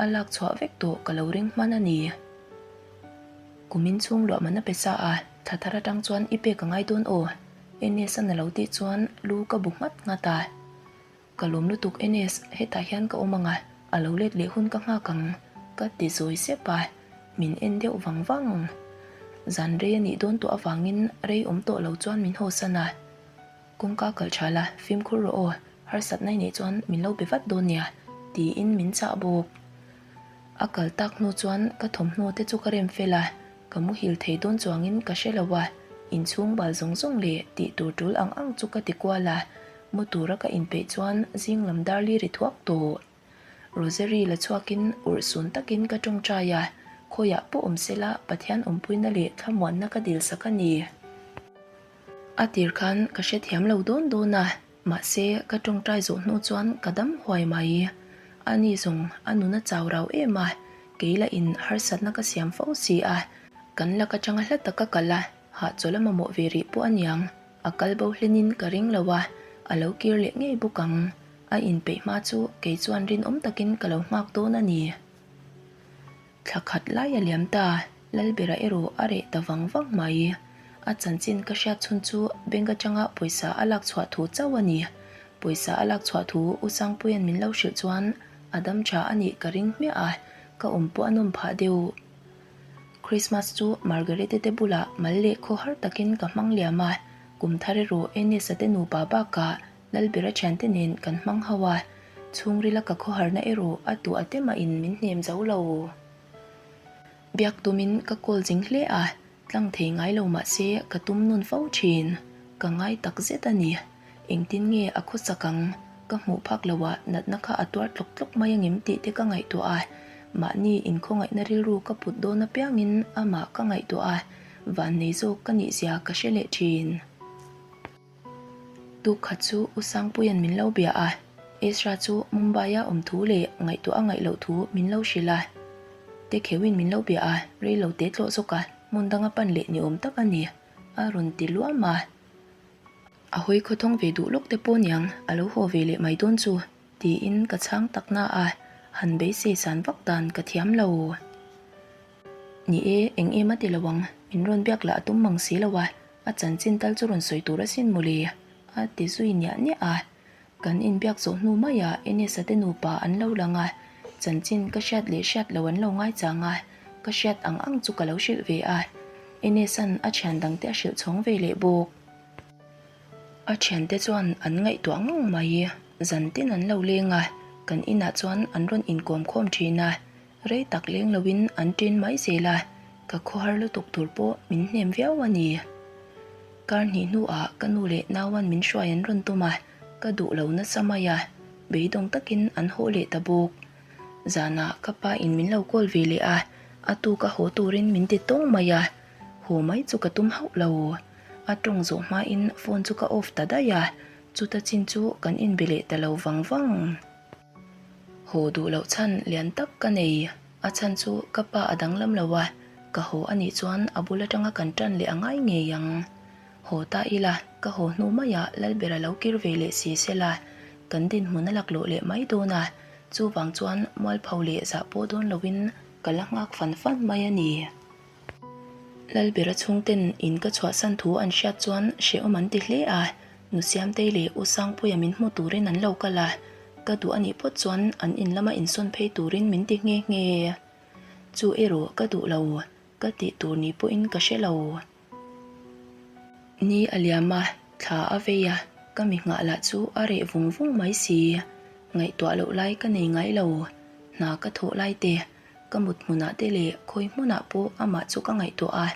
A lak chhuah vek tawh ka lo ring hman a ni. Kumin chhung luah man a pe sa a, thla thar atang chuan i pek a ngai dawn aw, Enes-an a lo tih chuan lu ka bu nghat nghat a. Ka lawm lutuk Enes, hetah hian ka awm ang a, a lo let leh hun ka nghak ang, ka ti zawi sep a, min en deuh vang vang. Zan rei a nih dawn tawh avangin rei awm tawh lo chuan min hawsan a, Kawngka kal tha la, fimkhur rawh aw, harsatna i neih chuan min lo be vat dawn nia, tiin min chah bawk. A kal tak hnu chuan ka thawmhnaw te chu ka rem fel a, ka muhil thei dawn chuangin ka hre lo a, inchhung bal zawng zawng leh tih tur tul ang ang chu ka ti kual a, mu tura ka inpeih chuan zing lam dar li ri thuak tawh. Rosary la chhuakin urhsun takin ka tawngtai a, khawiah pawh awm sela Pathian awmpuina leh thlamuanna ka dil sak a ni. A tir khan ka hrethiam lo dawn dawn a, mahse ka tawngtai zawh hnu chuan ka dam huai mai. Ani zawng a nun a chau rau em a, kei lah in harsatna ka siam fo si a, kan lak atanga hla taka kal a, hahchawl a mamawh ve rih pawh aniang, a kal bo hlenin ka ring lo a, a lo kir leh ngei bawk ang. A inpeih hma chu kei chuan rinawm takin ka lo nghak dawn a ni. Thla khat lai a liam ta, Lalbera erawh a reh ta vang vang mai. A chanchin ka hriat chhun chu bank atanga pawisa a lak chhuah thu chauh a ni. Pawisa a lak chhuah thu U Sangpuia'n min lo hrilh chuan a dam tha a nih ka ring hmiah a, ka awm pawh a nawm phah deuh. Christmas chu Margarete te bulah mal leh khawhar takin ka hmang liam a, kum thar erawh Enes-a te nupa bakah Lalbera thiante nen kan hmang ho a, chhungrila ka khawharna erawh a tuah te mahin min hnem zo lo. Biak tumin ka call zing hle a, tlang thei ngai lo mahse ka tum nun fo thin. ka ngai tak zet a ni. Engtin nge a khawsak ang? Ka hmuh phak loah natna kha a tuar tlawk tlawk mai angem tih te ka ngaihtuah a, mahni inkhawngaihna rilru ka put dawn apiangin amah ka ngaihtuah a, vannei zawk ka nih zia ka hre leh thin. Tuk khat chu U Sangpuia'n min lo bia a, Ezra chu Mumbai-a awm thu leh ngaihtuah a ngaih loh thu min lo hrilh a. Te kheuin min lo bia a, rei lo te tlawh zawk a, hmun danga pan leh ni awm tak a ni, a rawn ti luam a. A hawi khawthawng ve duh lawk te pawh niang, a lo haw ve leh mai dawn chu, tiin ka chhang tak na a, han beisei san vak dan ka thiam lo. Ni e, eng em a ti lo ang, min rawn biak lah a tum mang si lo a, a chanchin tal chu rawn sawi tur asin mawle, a ti zui niah niah a. Kan inbiak zawh hnu maiah Enes-a te nupa an lo lang a, chanchin ka hriat leh hriat lo an lo ngaichang a, ka hriat ang ang chu ka lo hrilh ve a, Enes-a'n a thian dangte a hrilh chhawng ve leh bawk. A thiante chuan an ngaihtuah ngang mai, zan tin an lo leng a, kan inah chuan an rawn inkawm khawm thin a, Rei tak leng loin an ṭin mai zel a, ka khawhar lutuk tur pawh min hnem viau a ni. Kar hnih hnuah ka nu leh nauan min hruai an rawn tum a, ka duh lo nasa mai a, beidawng takin an haw leh ta bawk. Zanah ka pa in min lo call ve leh a, a tuk a haw turin min ti tawng mai a, haw mai chu ka tum hauh lo. A tawng zawh hmain phone chu ka off ta daih a, chuta chin chu kan inbe leh ta lo vang vang. Haw duh loh chhan lian tak ka nei. A chhan chu ka pa a danglam lo a, ka haw a nih chuan a bul atanga kan tan leh a ngai ngei ang. Haw ta ila, ka haw hnu maiah Lalbera lo kir ve leh si sela, kan dinhmun a laklawh leh mai dawn a, chuvang chuan mualpho leh zah pawh dawn loin ka la nghak fan fan mai a ni. Lalbera chhungten in ka chhuahsan thu an hriat chuan hrehawm an ti hle a, Nu Siamtei leh U Sangpuia min hmu turin an lo kal a, ka duh a nih phawt chuan an in lama insawn phei turin min ti nghe nghe. Chu erawh ka duh lo, ka tih tur ni pawhin ka hre lo. Ni a liam a, thla a vei a, ka mi nghah lah chu a reh vung vung mai si. Ngaihtuah loh lai ka nei ngai lo, hna ka thawh lai te, ka mut hmunah te leh khawi hmunah pawh amah chu ka ngaihtuah a,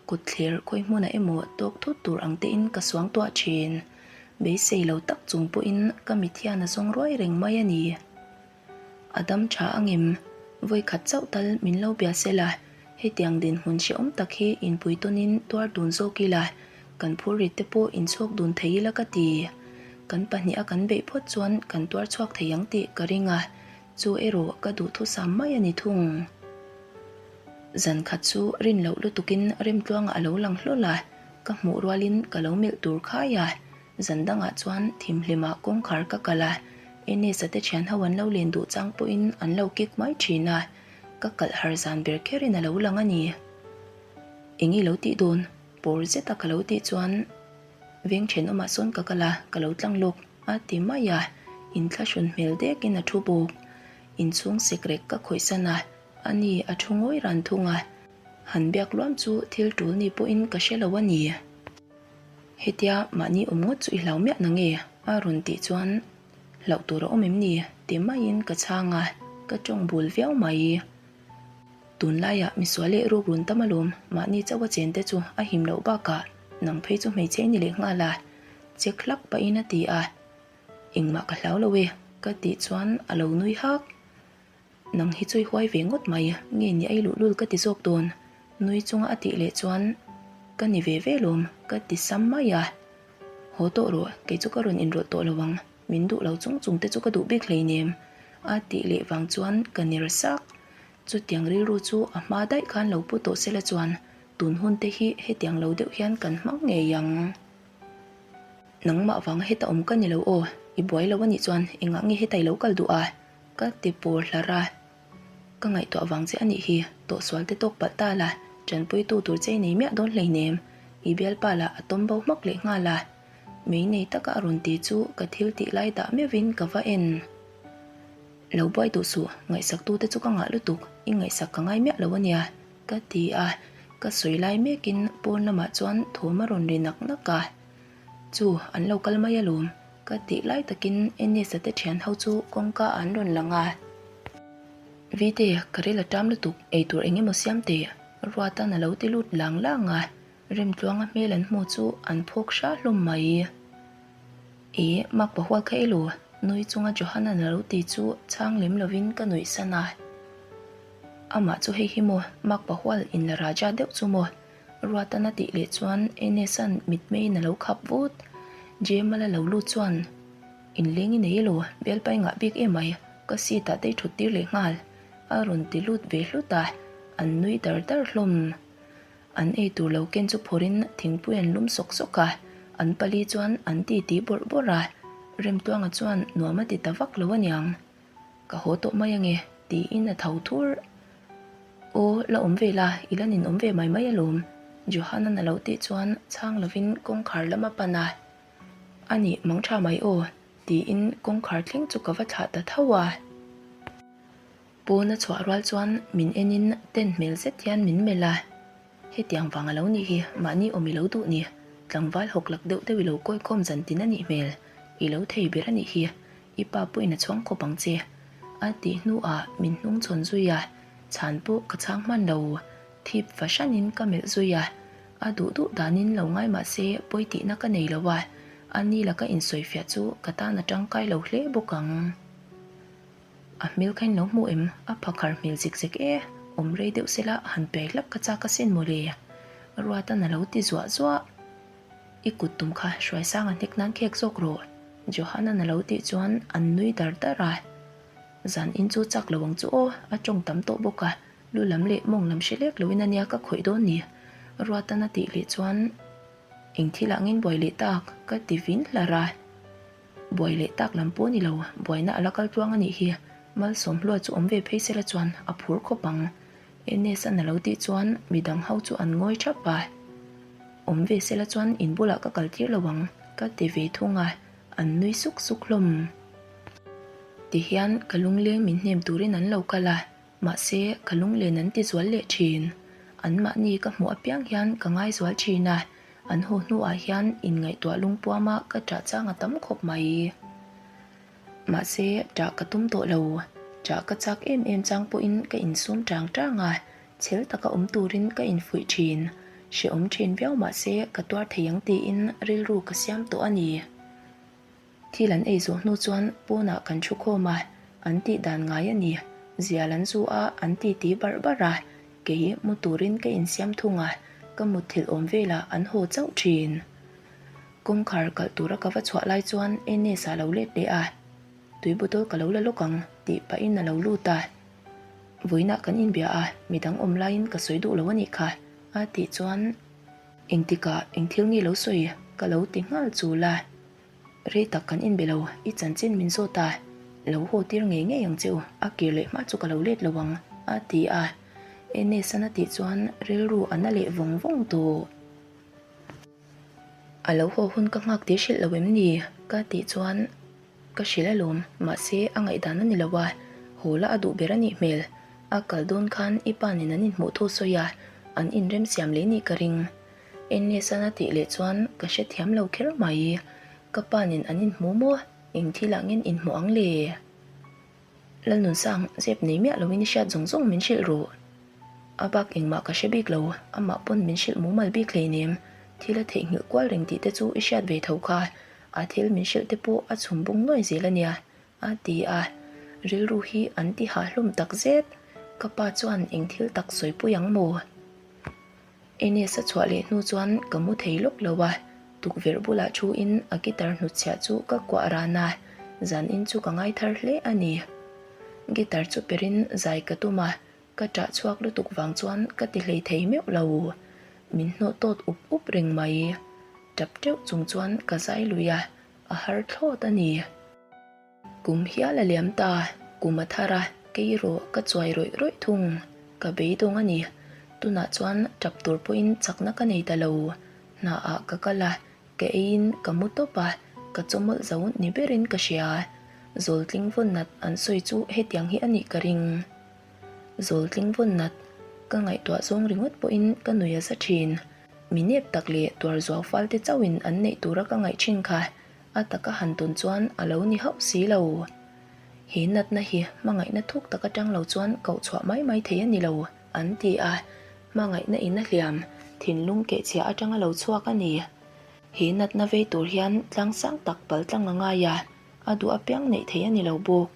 Kut thler khawi hmunah emaw tawk thut tur ang tein ka suang tuah thin. Beisei lo tak chung pawhin ka mit hian a zawng ruai reng mai a ni. A dam tha angem? Vawikhat chauh tal min lo bia se la, hetiang dinhmun hrehawm tak hi inpui tawnin tuar dun zawk ila, kan phurrit te pawh inchhawk dun thei ila ka ti. Kan pahniha kan beih phawt chuan kan tuar chhuak thei ang tih ka ring a, chu erawh ka duhthusam mai a ni thung. Zan khat chu rin loh lutukin Remtluanga a lo lang hlawl a, ka hmuh rualin ka lo melh tur khai a. Zan dangah chuan thimhlimah kawngkhar ka kal a, Enes-a te thian ho an lo len duh chang pawhin an lo kik mai thin a, ka kalh har zan ber kherin a lo lang a ni. Eng i lo tih dawn? Pawr zeta ka lo tih chuan veng thenawmah sawn ka kal a, ka lo tlang lawk a ti mai a, inthlahrun hmel dekin a thu bawk. Inchhung sekrek ka khawihsan a. A ni, a thu ngawi ran thung a, han biak luam chu thil tul ni pawhin ka hre lo a ni. Hetia mahni awm ngawt chu i hlau miah na nge? a rawn tih chuan hlauh tur a awm em ni? ti maiin ka chhang a, ka tawng bul viau mai. Tunlaiah misual leh ruk run tam alawm, mahni chauha chen te chu a him loh bakah nang phei chu hmeichhe i ni leh nghal a, chek hlak pahin a ti a. Engmah ka hlau lo e, ka tih chuan a lo nui hak. Nang hi chu i huai ve ngawt mai, nge ni ai luh lul ka ti zawk dawn, nui chunga a tih leh chuan ka ni ve ve lawm ka ti sam mai a. Haw tawh rawh, kei chu ka rawn inrawlh tawh lo ang, min duh lo chung chung te chu ka duh bik hleinem a tih leh vang chuan ka ner sak. Chutiang rilru chu a hma daih khan lo pu tawh sela chuan tun hun te hi hetiang lo deuh hian kan hmang ngei ang. Nangmah vanga heta awm ka ni lo aw, i buai lo anih chuan engah nge heta i lo kal duh a? Ka ti pur hlar a, ka ngaihtuah vang che a nih hi, tawhsual te tawk palh ta la, tanpuitu tur che i nei miah dawn hleinem, i bialpa lah a tawm bo hmak leh nghal a, mei nei taka a rawn ti chu ka thil tih lai dah meuhin ka va en. Lo buai duh suh, ngaihsaktu te chu ka ngah lutuk, i ngaihsak ka ngai miah lo a nia, ka ti a, ka sawi lai mekin pawn lamah chuan thawm a rawn ri nak nak a. Chu, an lo kal mai alawm, ka tih lai takin Ennis-a te thian ho chu kawngka ah an rawn lang a. Vite, ka ril a ṭam lutuk, eitur eng emaw siam teh, Ruata'n a lo ti lut lang lang a. Remtluanga hmel an hmu chu an phawk hra hlawm mai. E, mak pahual kha elo, nui chunga Johanan a lo ti chu chhang lem lovin ka nuih san a. Amah chu hei hi maw, mak pahual in la raja deuh chu maw? Ruatan a tih leh chuan Enes-a'n mitmeiin a lo khap vut. Jemal-a lo lut chuan, Inleng i nei elo, bialpa i ngah bik emai, ka seat ah te i thut tir leh nghal, a rawn ti lut ve hlut a, an nui dar dar hlawm. An ei tur lo ken chu phawrhin thingpui an lum sawk sawk a, an pali chuan an ti ti bawrh bawrh a, Remtuanga chuan nuam a ti ta vak lo aniang. Ka haw tawh mai ange, tiin a tho thur. Aw, la awm ve la, i la ninawm ve mai mai alawm, Johan-a'n a lo tih chuan chhang lovin kawngkhar lam a pan a. A nih, mang tha mai aw, tiin kawngkhar thleng chu ka va thlah ta tho a. Pawn a chhuah rual chuan min enin ten hmel zet hian min melh a, hetiang vang a lo nih hi mahni awm i lo duh ni, tlangval hawk lak deuh deuh i lo kawi khawm zan tin a nih hmel, i lo thei ber a nih hi, i pa pawhin a chhuang khawp ang che a tih hnuah min hnung chhawn zui a, chhan pawh ka chhang hman lo, thip fahranin ka melh zui a, a duh duh danin lo ngai mah se pawi tihna ka nei lo a, a ni laka insawifiah chu ka tan a tangkai lo hle bawk ang. A hmel kha in lo hmu em? A phakhar hmel zek zek e, awm rei deuh sela han piai hlak ka chak asin mawle. Ruatan a lo ti zuah zuah. I kut tum kha Hruaisanga hnek nan khek zawk rawh, Johanan a lo tih chuan an nui dar dar a. Zan in chu chak lo ang chu aw, a tawng tam tawh bawk a, lu lam leh mawng lam hre lek loin ania ka khawih dawn ni. Ruatan a tih leh chuan eng thil ah ngen buai leh tak ka ti vin hlar a. Buai leh tak lam pawh a ni lo, buaina a la kal tluang a nih hi. Malsawmhlua chu awm ve phei sela chuan a phur khawp ang. Enes-a'n a lo tih chuan midang ho chu an ngawi thap a. Awm ve sela chuan in bulah ka kal tir lo ang, ka ti ve thung a, an nui suk suk hlawm. Tihian ka lungleng min hnem turin an lo kal a, Mahse, ka lunglen an ti zual leh thin. Anmahni ka hmuh apiang hian ka ngai zual thin a, an haw hnuah hian inngaihtuah lungpuama ka ṭah chang a tam khawp mai. Mahse, ṭah ka tum tawh lo. Ṭah ka chak em em chang pawhin ka insum ṭang ṭang a, chhel taka awm turin ka infuih thin. Hrehawm thin viau mahse ka tuar thei ang tiin rilru ka siam tawh a ni. Thil an ei zawh hnu chuan pawnah kan thu khawm a, an tih dan ngai a ni. Zial an zu a, an ti ti barh barh a, kei mu turin ka insiam thung a, ka mutthilh awm velah an haw chauh thin. Kawngkhar kalh tura ka va chhuah lai chuan Enes a lo let leh a, Tui bottle ka lo la lawk ang tih pahin a lo lut a. Vawiinah kan inbia a, midang awm laiin ka sawi duh lo a nih kha a tih chuan engtikah eng thil nge lo sawi ka lo ti nghal chul a. Rei tak kan inbe lo, i chanchin min zawt a, lo haw tir ngei ngei ang che u, a kir leh hma chu ka lo let lo ang, a ti a. Enes-an a tih chuan rilru a na leh vawng vawng tawh. A lo haw hun ka nghak tih hrilh lo em ni? ka tih chuan ka hrilh alawm, mahse a ngaihdan a ni lo a, haw la a duh ber a nih hmel. A kal dawn khan i pa nen an inhmuh thu sawi a, an inremsiam leh nih ka ring. Ennesan a tih leh chuan ka hrethiam lo kher mai. Ka pa nen an inhmu maw? Eng thil ah ngen inhmu ang le? Lalnunsang, zep nei miah loin i hriat zawng zawng min hrilh rawh. A bak engmah ka hre bik lo, amah pawn min hrilh mumal bik hleinem. Thil a theihnghilh kual reng tih te chu i hriat ve tho kha. A thil min hrilh te pawh a chhum bung nuai zel a nia, a ti a. Rilru hi an ti hah hlawm tak zet. Ka pa chuan eng thil tak sawipui ang maw? Enes a chhuah leh hnu chuan ka mu thei lawk lo a, tukverh bulah thu in a guitar hnutchhiah chu ka kuah ran a, zan in chu ka ngai thar hle a ni. Guitar chu per in zai ka tum a, ka ṭah chhuak lutuk vang chuan ka ti hlei thei meuh lo. Min hnawh tawt up up reng mai. Ṭap ṭeuh chung chuan ka zai lui a, a har thlawt a ni. Kum hial a liam ta, kum a thar a, kei erawh ka chuai rawih rawih thung. Ka beidawng a ni. Tunah chuan tap tur pawhin chakna ka nei ta lo. Hnaah ka kal a, ka eiin ka mu tawp a, ka chawmawlh zo ni berin ka hria. Zawltling vawn nat an sawi chu hetiang hi a nih ka ring. Zawltling vawn nat ka ngaihtuah zawng ringawt pawhin ka nui a za thin. Mi nep tak leh tuar zuau fal te chauhin an neih tura ka ngaih thin kha A taka han tawn chuan a lo ni hauh si lo. He natna hi hmangaihna thuk tak atang lo chuan koh chhuah mai mai thei a ni lo, an ti a. Hmangaihna in a hliam. Thinlung kehchhia atanga lo chhuak a ni. He natna vei tur hian tlang sang tak pal tlang a ngai a, a duh apiang neih theih a ni lo bawk.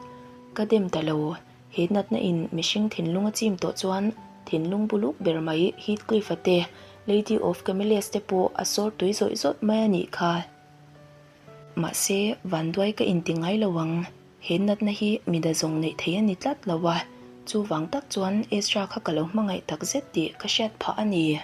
Ka dem ta lo. He natna in mihring thinlung a chim tawh chuan thinlung buluk ber mai Heathcliff-a te, Lady of Camellias te pawh a sawr tui zawih zawih mai a nih kha. Mahse, vanduai ka inti ngai lo ang. He natna hi mida zawng neih theih a ni tlat lo a, chuvang tak chuan Ezra kha ka lo hmangaih tak zet tih ka hriat phah a ni.